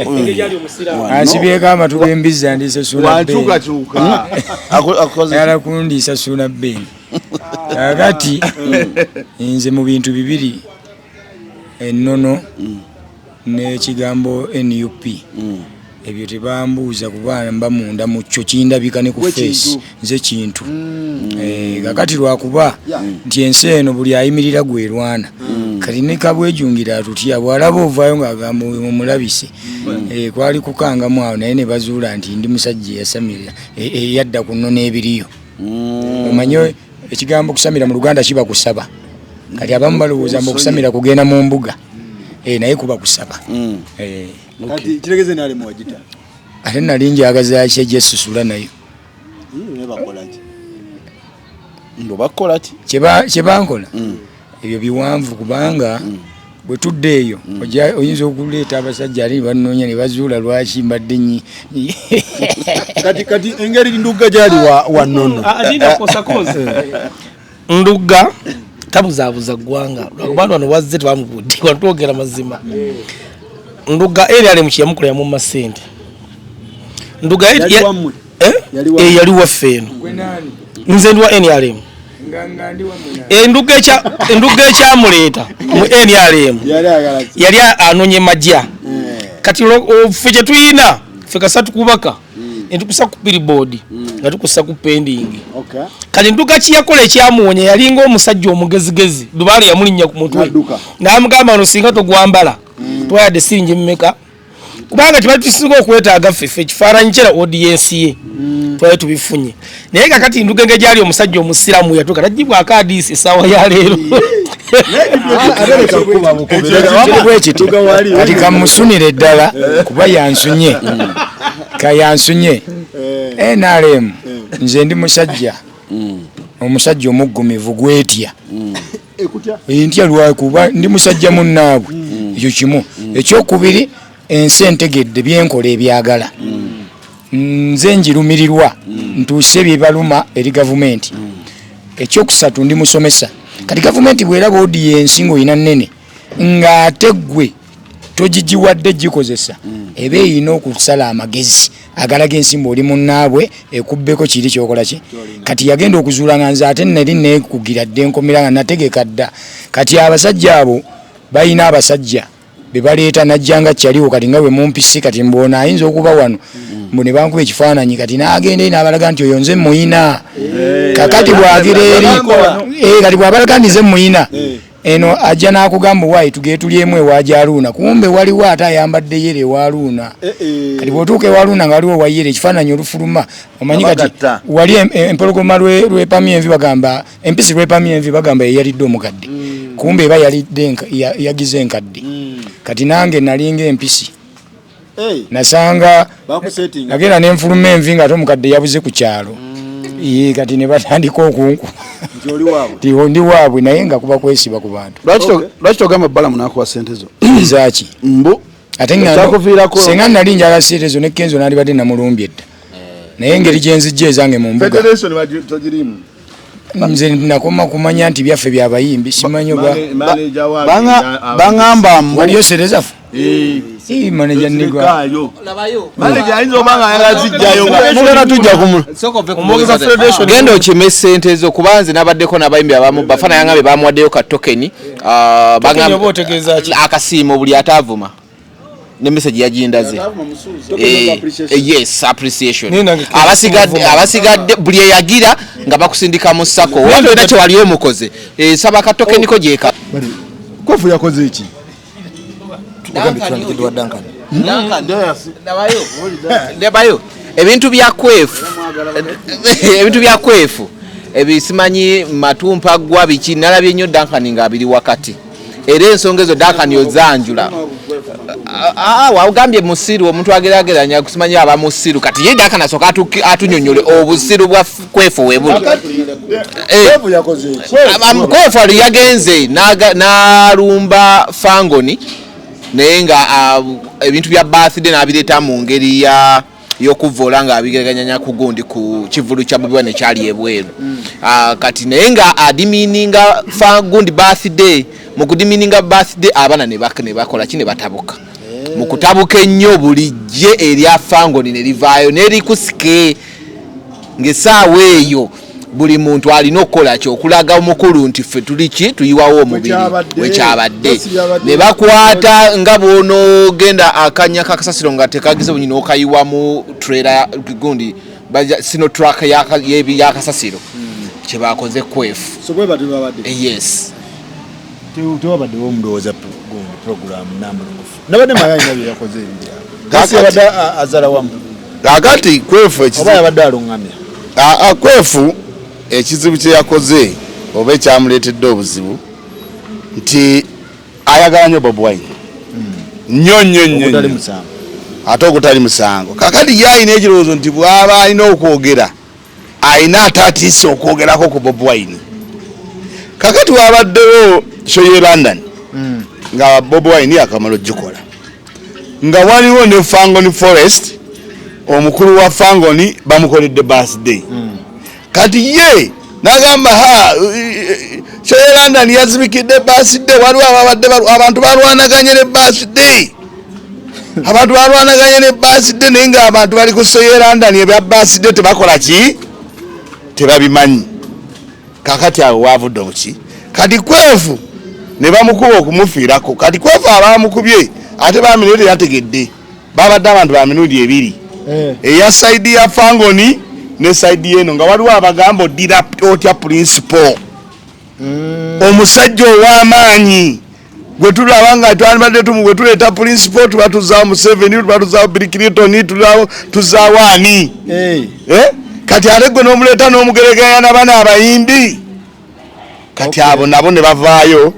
Ansibyeko amatu g'embizzi andiisa Suuna Ben. Wankyukakyuka. Akoze Ayagala kundiisa Suuna Ben. Kaakati nze mu bintu bibiri, ennono N'ekigambo NUP ebyo tebambuuza kuba mba munda mu kyo, kindabika ne ku face nze kintu. Kakati lwakuba nti ensi eno buli ayimirira gwerwana, kati ne kabwejungira atutya bw'alaba ovaayo ng'agamba oyo mumulabise. Kwali kukangamu awo, naye ne bazuula nti ndi musajja eyasamirira, eyadda ku nnono ebiriyo. Omanye ekigambo kusamira mu Luganda kiba kusaba. Kati abamu balowooza mbu okusamira kugenda mu mbuga, naye kuba kusaba. Kati kiregeze nali muwagita. Ate nali njagaza ki egyesusula nayo. Naye bakola ki? Mbu bakola ki? Kye bankola ebyo biwanvu, kubanga bwe tudda eyo oyinza okuleeta abasajja ate ne banoonya ne bazuula lwaki mbadde nyi. Kati engeri Ndugga gyali wa nnono. Ndugga tabuzaabuza ggwanga, lwakuba wano wazze tebamubudde, wano twogera mazima. Ndugga NRM kyeyamukola yamumma ssente. Ndugga Yali wammwe? Eh? Yali wammwe? Eh, yali waffe eno. Nze ndi wa NRM. Endugga ekyamuleeta mu NRM Yali ayagala ki? Yali anonye majja. Kati ffe kyetuyina ffe kasa tukubaka netukusa ku billboard nga tukusa ku pending. Kati Ndugga kiyakola ekyamuwonya, yalinga omusajja omugezigezi, lubaale yamulinnya ku mutwe. N'adduka. N'amugamba ono singa togwambala twayadde siringi mmeka, kubanga tebali tusinga okwetaaga ffe ffe ekifaananyi kyera audience ye twali tubifunye. Naye kakati Ndugga engeri gyali omusajja omusiramu yatuuka nagibwako adiisi essaawa ya leero. Bwekiti kati kamusunire ddala kuba yansunye, kayansunye NRM. Nze ndi musajja, omusajja omuggumivu gwetya. Ntya lwakuba ndi musajja munnaabwe, ekyo kimu. Ekyokubiri, ensi entegedde byenkola ebyagala nze njirumirirwa ntuuse byebaluma eri gavumenti. Ekyokusatu, ndi musomesa. Kati gavumenti bweraba audience ngaolina nnene ng'ate ggwe togigiwadde gikozesa, eba erina okusala amagezi agalaga ensimbi oli munnaabwe ekubbeko kiri kyokola ki. Kati yagenda okuzuula nga nze ate nali nekugira dde enkomera nga nategeka dda. Kati abasajja abo balina abasajja be baleeta najja nga kyaliwo. Kati nga bwe mumpisi kati mbwona ayinza okuba wano mbu ne bankuba ekifaananyi, kati n'agenda eri n'abalaga nti oyo nze muyina. Kakati bwagira eri kati bw'abalaga nti nze muyina eno, ajja n'akugamba waayi tugende tulyemu ewa Jaluuna, kumbe waliwo ate ayambadde yere ewa Luuna. Kati bw'otuuka ewa Luuna nga waliwo wayere, ekifaananyi olufuluma omanyi kati Abagatta. wali empologoma lwepamya envi, bagamba empisi lwepamya envi, bagamba yeyalidde omukadde, kumbe eba yalidde yagize enkadde. Kati nange nalinga empisi, nasanga Bakusetinga. Nagenda nenfuluma envi nga ate omukadde yabuze ku kyalo. Ye, kati ne batandika okunkuba Nti oli waabwe. Nti ndi waabwe, naye nga kuba kwesiba ku bantu. Lwaki togamba Balamu nakuwa sente zo? Zaki? Mbu ate Ekyakuviirako- senga nali njagala sente zo ne Kenzo nandibadde namulumbye dda, naye engeri gyenzijja ezange mu mbuga Federation togirimu. Nze nakoma kumanya nti byaffe byabayimbi, simanyi oba Manager wa Baŋŋamba mbu waliyo sente zaffe. Ii, manager nigwa. Zirikaayo. Manager ayinza oba nga ayagala zijjayo nga mugenda tujja kumu Omwogeza federation. Genda okime sente zo, kuba nze nabaddeko n'abayimbi abamu bafana yangambe bamuwaddeyo ka tokeni. Token oba otegeeza ki? Akasiimo buli ataavuma ne message yagindaze. Yes, appreciation. Naye nange Abasigadde kuvuma. Abasigadde buli eyagira nga bakusindika mu sako watu era kyewali omukoze. Saba ka tokeni ko gyeka. Kofu yakoze eki? Tutandikidde wa Duncan. Ndabayo ebintu bya Kwefu, ebintu bya Kwefu ebisimanyi matumpa gwa biki, nalabye nnyo Duncan nga abiri wakati, era ensonga ezo Duncan ozanjula. Wagambye musiru, omuntu agerageranya kusimanyi aba musiru. Kati ye Duncan asooka atunyonyole obusiru bwa Kwefu webuli. Kofu yakoze eki? Kwefu ali yagenze n'alumba Fangoni, naye nga ebintu bya birthday n'abireeta mu ngeri ya y'okuvoola ng'abigeraganya ku gundi ku kivulu kya Bobi Wine ekyali ebweru. Kati naye nga ademeaninga gundi birthday, mu kudemeaninga birthday abaana ne bakola ki, ne batabuka. Mu kutabuka ennyo buli jje erya Fangoni ne livaayo nerikusike ng'essaawa eyo. Buli muntu alina okukola ki? Okulaga omukulu nti ffe tuli ki, tuyiwawo omubiri wekyabadde. Ne bakwata nga bw'onoogenda akanya kakasasiro nga tekagize bunyi n'okayiwa mu trailer gundi sino truck y'akasasiro kye bakoze Kwefu. So bwe batyo babadde. Yes. Tewabaddewo ndowooza gundi program nambulukufu. Nabadde manya alina bye yakoze ebiri awo. Kasi yabadde azala wamu. Kakati Kwefu ekizibu oba yabadde alungamya. Kwefu ekizibu kye yakoze oba ekyamuleetedde obuzibu nti ayagala nnyo Bobi Wine. Nnyo nnyo nnyo Ogutali nnyo. musango. Ate ogutali musango. Kakati ye alina ekirowoozo nti bw'aba alina okwogera alina ate atiisa okwogerako ku Bobi Wine. Kakati wabaddewo show ye London nga Bobi Wine yakamala ogikola, nga waliwo ne Fangoni Forest, omukulu wa Fangoni bamukoledde birthday. Kati ye nagamba ha show ye London yazibikidde birthday, waliwo ababadde abantu balwanaganye ne birthday, abantu balwanaganye ne birthday, naye nga abantu bali ku show ye London ebya birthday tebakola ki, tebabimanyi. Kakati awo wavudde obuki. Kati Kwefu ne bamukuba okumufiirako. Kati Kwefu abamukubye ate bamirundi teyategedde, babadde abantu ba mirundi ebiri, eya saidi ya Fangoni ne saidi eno, nga waliwo abagamba oddira otya principal omusajja ow'amaanyi gwe tulaba nga twandibadde tumu gwe tuleeta principal, tuba tuzaawo Museveni, tuba tuzaawo Bill Clinton, tuzaawo ani? Kati ate gwe n'omuleeta n'omugereganya na bano abayimbi. Kati abo nabo ne bavaayo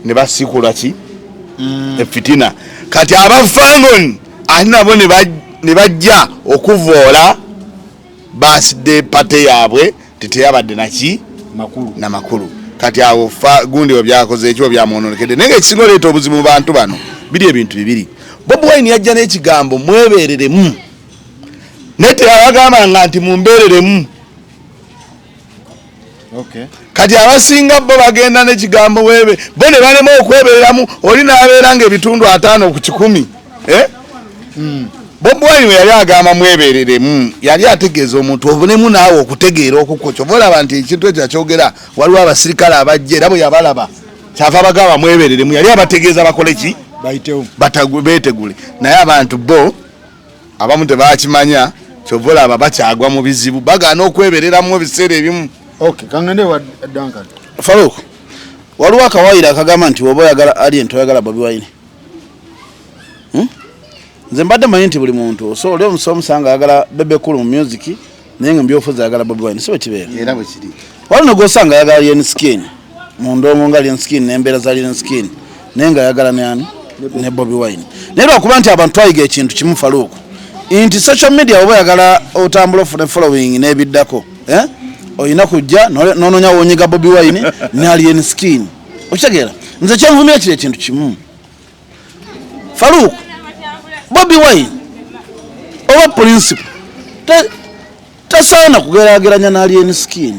ne basikula ki efitina. Kati aba Fangoni ate nabo ne bajja okuvoola birthday party yaabwe teyabadde naki makulu na makulu. Kati awo gundi we byakoze ekyo byamwononekedde. Naye ng'ekisinga oleeta obuzibu mu bantu bano biri ebintu bibiri. Bobi Wine yajja n'ekigambo mwebereremu, naye teyabagambanga nti mumbeereremu. Kati abasinga bo bagenda n'ekigambo webe, bo ne balema okwebereramu, oli n'abeera ng'ebitundu 50 ku 100. Bobi Wine we yali agamba mwebereremu, yali ategeeza omuntu obulemu naawe okutegeera okukwo. Kyova olaba nti ekintu ekyo akyogera, waliwo abasirikale abajja era bwe yabalaba kyava bagamba mwebereremu, yali abategeeza bakole ki? Bayitewo. Beetegule. Naye abantu bo abamu tebakimanya, kyova olaba bakyagwa mu bizibu, bagaana okwebereramu ebiseera ebimu. Okay, kangende wa Duncan. Farouk, waliwo akawaayiro akagamba nti oba oyagala Alien toyagala Bobi Wine. Nze mbadde manyi nti buli muntu so oli omusa omusanga ayagala Bebe Cool mu music, naye nga mu byobufuzi ayagala Bobi Wine, si bwe kibeera? Era bwe kiri. Waliwo ne gw'osanga ayagala Alien Skin mu ndongo nga Alien Skin n'embeera za Alien Skin, naye nga ayagala ne ani? Ne Bobi Wine. Naye lwakuba nti abantu twayiga ekintu kimu Farouk, nti social media oba oyagala otambula ofune following n'ebiddako, Olina kujja n'onoonya wonyiga Bobi Wine ne Alien Skin. Okitegeera? Nze kyenvumira kiri ekintu kimu. Farouk, Bobi Wine oba principal tasaana kugeraageranya ne Alien Skin.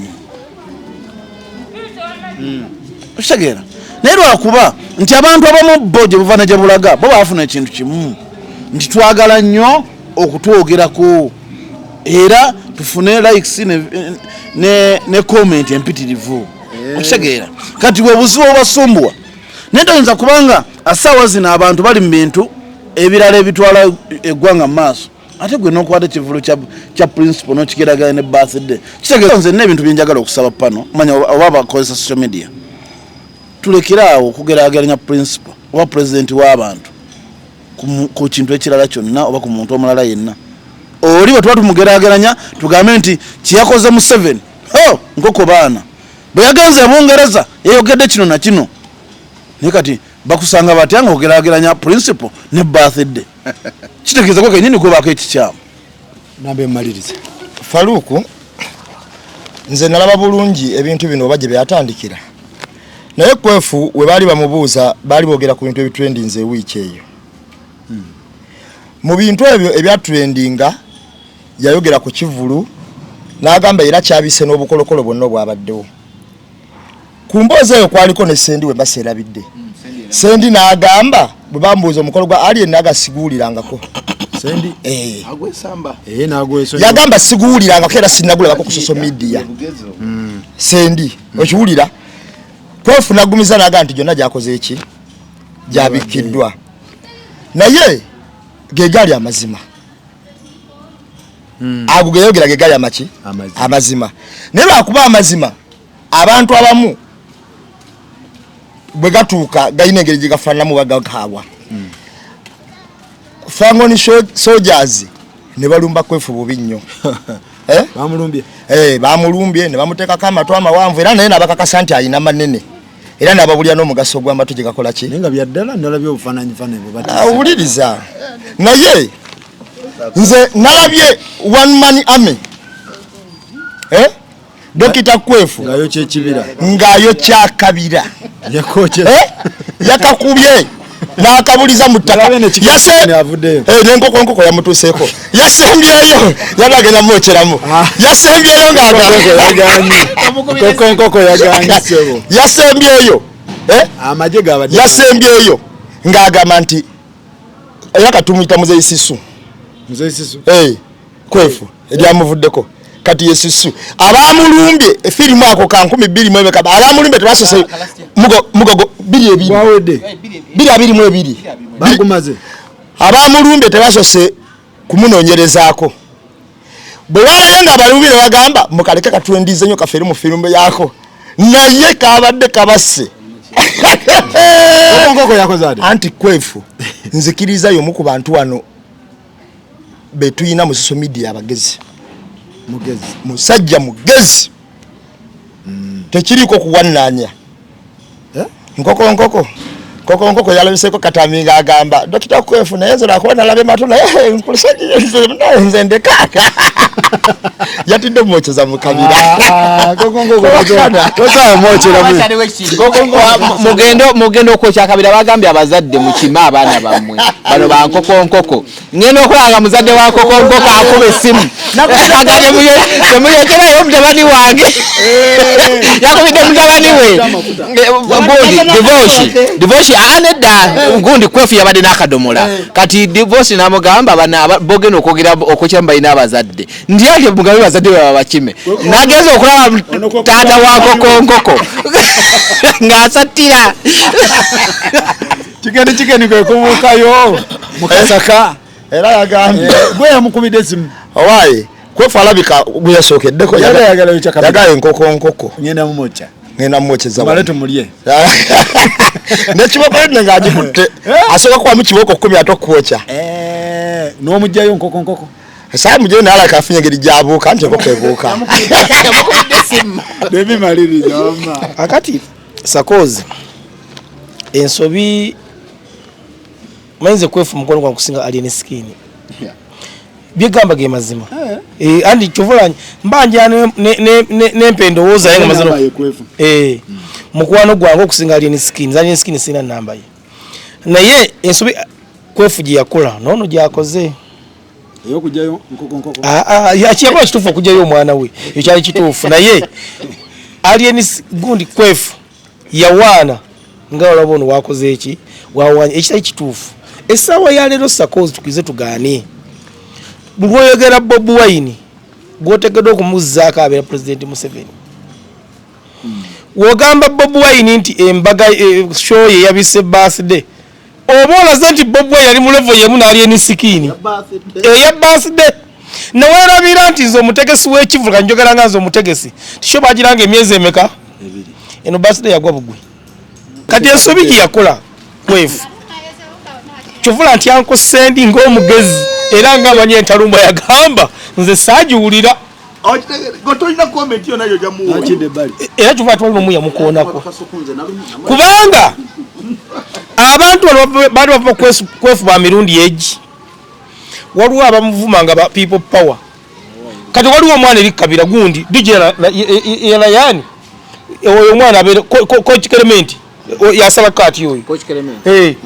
Okitegeera? Naye lwakuba nti abantu abamu bo gye buva ne gye bulaga bo baafuna ekintu kimu nti twagala nnyo okutwogerako era tufune likes ne comment empitirivu. Okitegeera? Kati bwe buzibu obubasumbuwa. Naye toyinza kubanga asaawa zino abantu bali mu bintu ebirala ebitwala eggwanga mu maaso, ate gwe n'okwata ekivvulu kya principal n'okigeraganya ne birthday. Kitegeeza nze nina ebintu bye njagala okusaba pano, manya oba bakozesa social media, tulekere awo okugeraageranya principal oba president w'abantu ku kintu ekirala kyonna oba ku muntu omulala yenna. Oli bwe tuba tumugeraageranya tugambe nti kyeyakoze Museveni, ho nkoko baana bwe yagenze e Bungereza yayogedde kino na kino, naye kati bakusanga batya nga ogeraageranya principal ne birthday? Kitegeeza gwe kennyini gwebaako ekikyamu. Nambe mmalirize. Faruku, nze nalaba bulungi ebintu bino oba gye byatandikira, naye Kwefu we baali bamubuuza baali boogera ku bintu ebitrendinze ewiiki eyo. Mu bintu ebyo ebyatrendinga yayogera ku kivvulu n'agamba era kyabise n'obukolokolo bwonna obwabaddewo. Ku mboozi eyo kwaliko ne Sendi we mba seerabidde. Sendi n'agamba bwe bamubuuza omukolo gwa Alien n'aga siguwulirangako. Sendi Eh. Agwesamba. Eh, nagwesonyiwa. Yagamba siguwulirangako era sinnagulabako ku social media. Sendi okiwulira? Kwefu nagumiza naga nti gyonna gyakoze eki gyabikiddwa, naye ge gali amazima. Ago geyogera ge gali amaki? Amazima. Amazima. Naye lwakuba amazima abantu abamu bwe gatuuka galina engeri gye gafaananamu bagakaawa. Fangoni soldiers ne balumba Kwefu bubi nnyo. Eh? Bamulumbye. Eh, bamulumbye ne bamuteekako amatu amawanvu, era naye nabakakasa nti alina manene, era nababulya n'omugaso gw'amatu gye gakola ki. Naye nga byaddala nalabye obufaananyi faananyi bwe Ah, owuliriza. Naye nze nalabye one man army, eh? Dokita Kwefu ng'ayokya ekibira, ng'ayokya akabira. Yakokya. Eh? Yakakubye n'akabuliza mu ttaka. Nalabye ne chicken chicken avuddeyo. Eh, n'enkoko nkoko yamutuuseeko, yasembyeyo yali agenda mwokyeramu, yasembyeyo Nkoko yaganye. Nkoko nkoko yaganye ssebo. Yasembyeyo, eh? Amagye gabadde Yasembyeyo ng'agamba nti era katumuyita Muzeyi Sisu. Muzeyi Sisu. Eh, Kwefu eryamuvuddeko kati ye Sisu. Abamulumbye efirimu ako ka nkumi bbiri mu emeka, abamulumbye tebasose mugogo bbiri ebiri. Gwawedde. 2022. Bagumaze. Abamulumbye tebasose kumunoonyerezaako. Bwe balayo nga abalumbye ne bagamba mukaleke katwendize nnyo kafeere mu firimu yaako, naye kabadde kabasse. Nkoko nkoko yakoze ate. Anti Kwefu nzikiriza y'omu ku bantu wano be tuyina mu social media abagezi. Mugezi. Musajja mugezi, tekiriiko kuwannaanya. Eh? Nkoko nkoko nkoko nkoko yalabiseko katami ng'agamba Dokita Kwefu, naye nze lwakuba nalabye matu, naye nkulusajja nze ndeka yatidde mwokyeza mu kabira. Ah, nkoko nkoko tosobola mwokyera mu. Mugende okwokya akabira. Bagambye abazadde mukime abaana bammwe bano ba nkoko nkoko. Ngenda okulaba nga muzadde wa nkoko nkoko akuba essimu agambye temuyokerayo mutabani wange. Yakubidde mutabani we. Gundi Divoshi, Divoshi, aa nedda, gundi Kwefu yabadde n'akadomola. Kati Divoshi n'amugamba bana bogenda okwogera okwokyamu balina abazadde nti ate mugabe bazadde baba bakime. Nagenza okulaba taata wa nkoko nkoko ng'asattira. Kigeni kigeni kwe kubuukayo mu kasaka. Era yagambye Gwe yamukubidde essimu. Owaaye Kwefu alabika gwe yasookeddeko. Yali ayagala yokya kabira. Yagala enkoko nkoko. Ngenda mumwokya. Ngenda mumwokyeza Male wano. tumulye. Nekiboko yonna ng'agikutte, asooka kubamu kiboko 10 ate okwokya. Eh, n'omugyayo nkoko nkoko. Saa mugyeyo naye alabika afunye engeri gy'abuuka nti enkoko ebuuka. Debi maliriza wamma. Akati sakozi ensobi mayinza Kwefu mukono gwange kusinga Alien Skin byegamba ge mazima. Eh, andi kyovula mbanja nempa endowooza ye nga mazima. Namba ye Kwefu. Eh, mukwano gwange okusinga Alien Skin. Alien Skin sina namba ye, naye ensobi Kwefu gye yakola noono gyakoze Ey'okugyayo nkoko nkoko. Ah, ah, yakiyakola kituufu okugyayo omwana we, ekyo kyali kituufu, naye Alien gundi Kwefu yawaana nga olaba ono wakoze eki wawanya ekitali kituufu. Essaawa ya leero sakozi tukize tugaane buli lwoyogera Bobi Wine gwotegeddwa okumuzzaako abeera Pulezidenti Museveni. Wogamba Bobi Wine nti embaga show ye yabise birthday, oba olaze nti Bobi Wine ali mu level yemu n'Alien Skin eya birthday, neweerabira nti nze omutegesi w'ekivulu kanjogera nga nze omutegesi tisho bagiranga emyezi emeka eno birthday yagwa bugwi. Kati ensobi gye yakola Kwefu kyovula nti Uncle Sendi ng'omugezi era ng'amanyi entalumbwa yagamba nze saagiwulira. Tolina comment yonna gy'ojja. Nakidde ebbali. Era kyova twali omu yamukoonako kubanga abantu bano baali bava Kwefu ba mirundi egi, waliwo abamuvuma nga ba people power. Kati waliwo omwana eri Kabira gundi DJ Layani, oyo omwana abeera Coach Clement yasaba kati oyo. Coach Clement. Eh,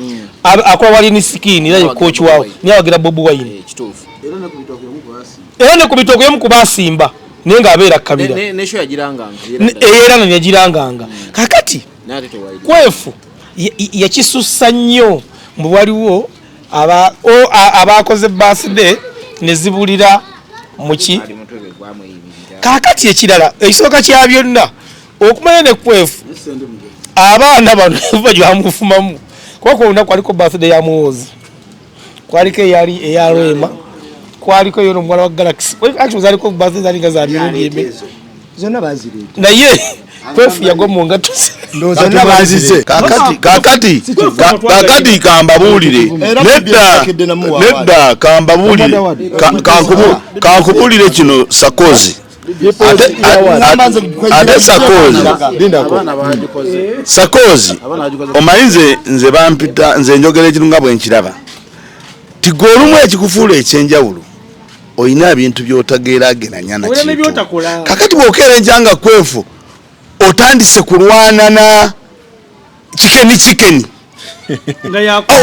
akola wali ni skin era ye coach waawe niye awagira Bobi Wine. Kituufu. Era ne ku bitooke emu kubasimba naye ng'abeera Kabira. Ne show yagiranganga. Era no yagiranganga. Kakati Naye ate tewali. Kwefu yakisussa nnyo mbu waliwo Abakoze birthday ne zibulira muki. Kaakati ekirala ekisooka kya byonna okumanya ne Kwefu abaana bano bamufumamu kuba ku olunaku kwaliko birthday ya Muhoozi, kwaliko eyali eya Rema, kwaliko eyo omuwala wa Galaxy. Actually zaliko birthday zali nga za mirundi eme zonna bazireeta, naye Kwefu yagwa mu ngatto. Zonna bazize. Kakati kakati kambabuulire, nedda nedda, kambabuulire, kankubuulire kino Sakozi. Ate Sakozi, Sakozi omanyi nze bampita, nze njogera ekintu nga bwe nkiraba ti gwe olumu ekikufuula ekyenjawulo olina ebintu by'otageraageranya na kintu. Kakati bw'okeera enkya nga Kwefu otandise kulwana na Chicken Chicken,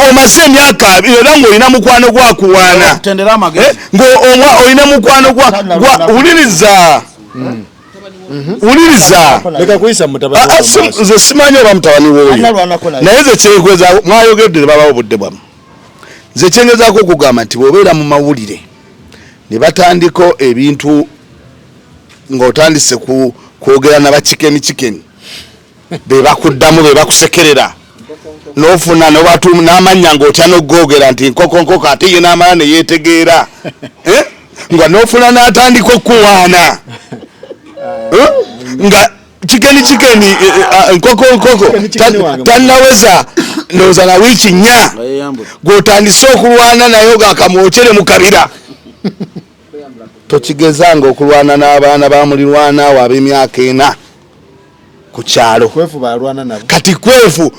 omaze emyaka 20 era ng'olina mukwano gwakuwaana, ng'olina mukwano gwa wuliriza wuliriza, nze simanyi oba mutabani w'oyo, naye nze kyenkweza mwayogedde ne babawo obudde bwammwe. Nze kyengezaako okugamba nti bw'obeera mu mawulire ne batandika ebintu ng'otandise kwogera na ba Chicken Chicken, be bakuddamu, be bakusekerera, n'ofuna n'amannya ng'otya n'ogoogera nti nkoko nkoko, ate ye n'amala ne yeetegeera, nga n'ofuna n'atandika okuwaana nga Chicken Chicken, nkoko nkoko tannaweza ndowooza na wiiki 4 gw'otandise okulwana naye ng'akamwokere mu kabira. Tokigezanga okulwana n'abaana ba mulirwana awo ab'emyaka 4 ku kyalo. Kati Kwefu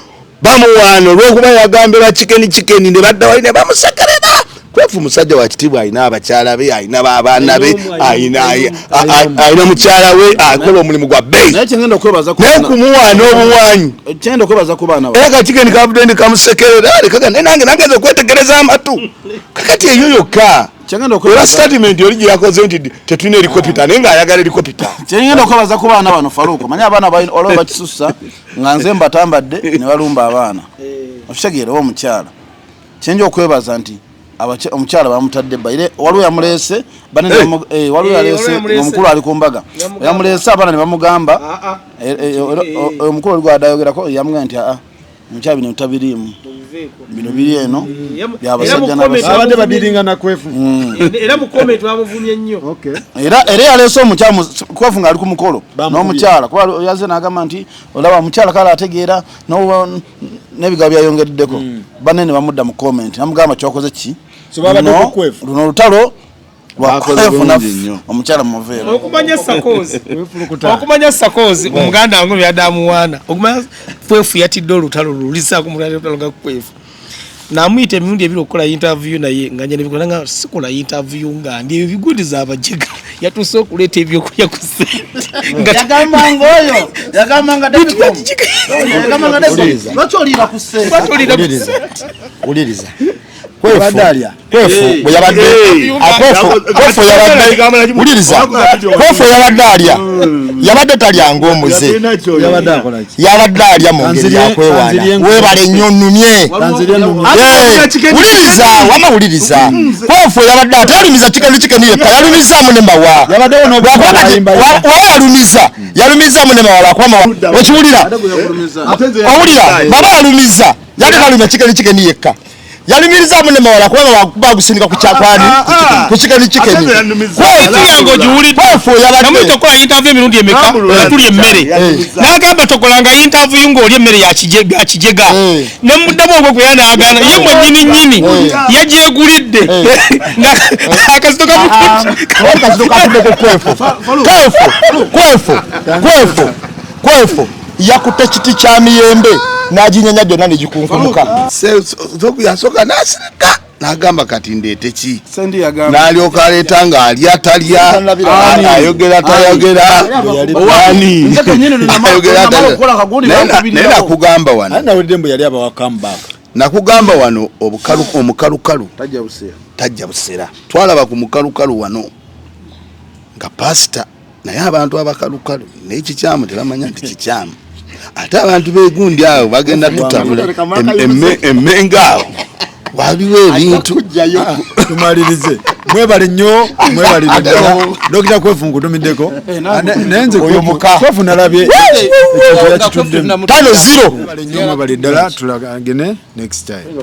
bamuwaana olw'okuba yagambye ba Chicken Chicken ne badda wali ne bamusekerera. Kwefu musajja wa kitiibwa, alina abakyala be, alina abaana be, alina mukyala we akola omulimu gwa bbeeyi, naye kumuwaana obuwanyi era ka Chicken kavudde ndi kamusekerera, leka nange nageza okwetegereza amatu. Kakati eyo yokka era statement oli gye yakoze nti tetulina helicopter, naye ng'ayagala helicopter. Kyengenda okwebaza ku baana bano Faruko, manyi abaana waliwo bakisussa nga nze mbatambadde ne balumba abaana. Okitegeera oba omukyala. Kyenja okwebaza nti omukyala bamutadde bba, waliwo yamuleese, waliwo yaleese omukulu ali ku mbaga, yamuleese abaana ne bamugamba, omukulu oli gw'adayogerako yamugamba nti aa omukyala bino tabiriimu, bino biri eno byabasajja n'abasajja. Badiringa na Kwefu. Era mu comment bamuvumye nnyo. Era yaleese omukyala Kwefu ng'ali ku mukolo n'omukyala, kuba yazze n'agamba nti olaba omukyala kale ategeera n'ebigambo byayongeddeko. Banne ne bamudda mu comment namugamba kyokoze ki? Luno olutalo omukyala muveera. Okumanya Sakozi omuganda wange byadde amuwaana, okumanya Kwefu yatidde olutalo lulisaako mulutalo nga Kwefu. Namuyita emirundi ebiri okukola interview naye nga njana ebikola nga sikola interview nga ndi ebigundi z'abajega yatuuse okuleeta ebyokulya ku ssente. Yagamba ng'oyo, yagamba nga lwaki oliira ku ssente? Wuliriza. Kwefu bwe yabadde Kwefu yabadde wuliriza. Kwefu yabadde alya, yabadde talya ng'omuze, yabadde alya mu ngeri yakwewaana. Weebale nnyo nnumye. Wuliriza wama wuliriza. Kwefu yabadde atalumiza Chicken Chicken yekka, yalumizaamu ne Mawa. Waba yalumiza, yalumizaamu ne Mawa lwakuba Mawa okiwulira? Owulira? Baba yalumiza, yali talumya Chicken Chicken yekka. Yalumiriza munne Mawala kubanga bagusindika ku kyakwani ku Chicken Chicken. Kwefu yabadde namuyita okukola interview emirundi emeka nga tulya emmere, n'agamba tokolanga interview ng'olya emmere ya kijega, ne muddamu ogwo gwe yanaagaana ye mwennyini nnyini yagyegulidde nga akazito kamukutte ku Kwefu. Kwefu Kwefu Kwefu yakutte kiti kya miyembe n'aginyenya gyonna ne gikunkumuka. Yasooka n'asirika n'agamba kati ndeete ki, n'alyoka aleeta ng'alya talya, ayogera tayogera, ani ayogera tayogera. Naye nakugamba wano, nakugamba wano omukalukalu tajja busera. Twalaba ku mukalukalu wano nga pasita, naye abantu abakalukalu naye kikyamu tebamanya nti kikyamu. Ate abantu begundi awo bagenda tutabula emmenga awo. Waliwo ebintu. Tumalirize. Mwebale nnyo, mwebalire ddala. Dokita Kwefu nkutumiddeko. Naye nze Oyo muka. Kwefu nalabye ekintu yakituddemu. 5-0. Mwebale nnyo, mwebale ddala, tulagane next time.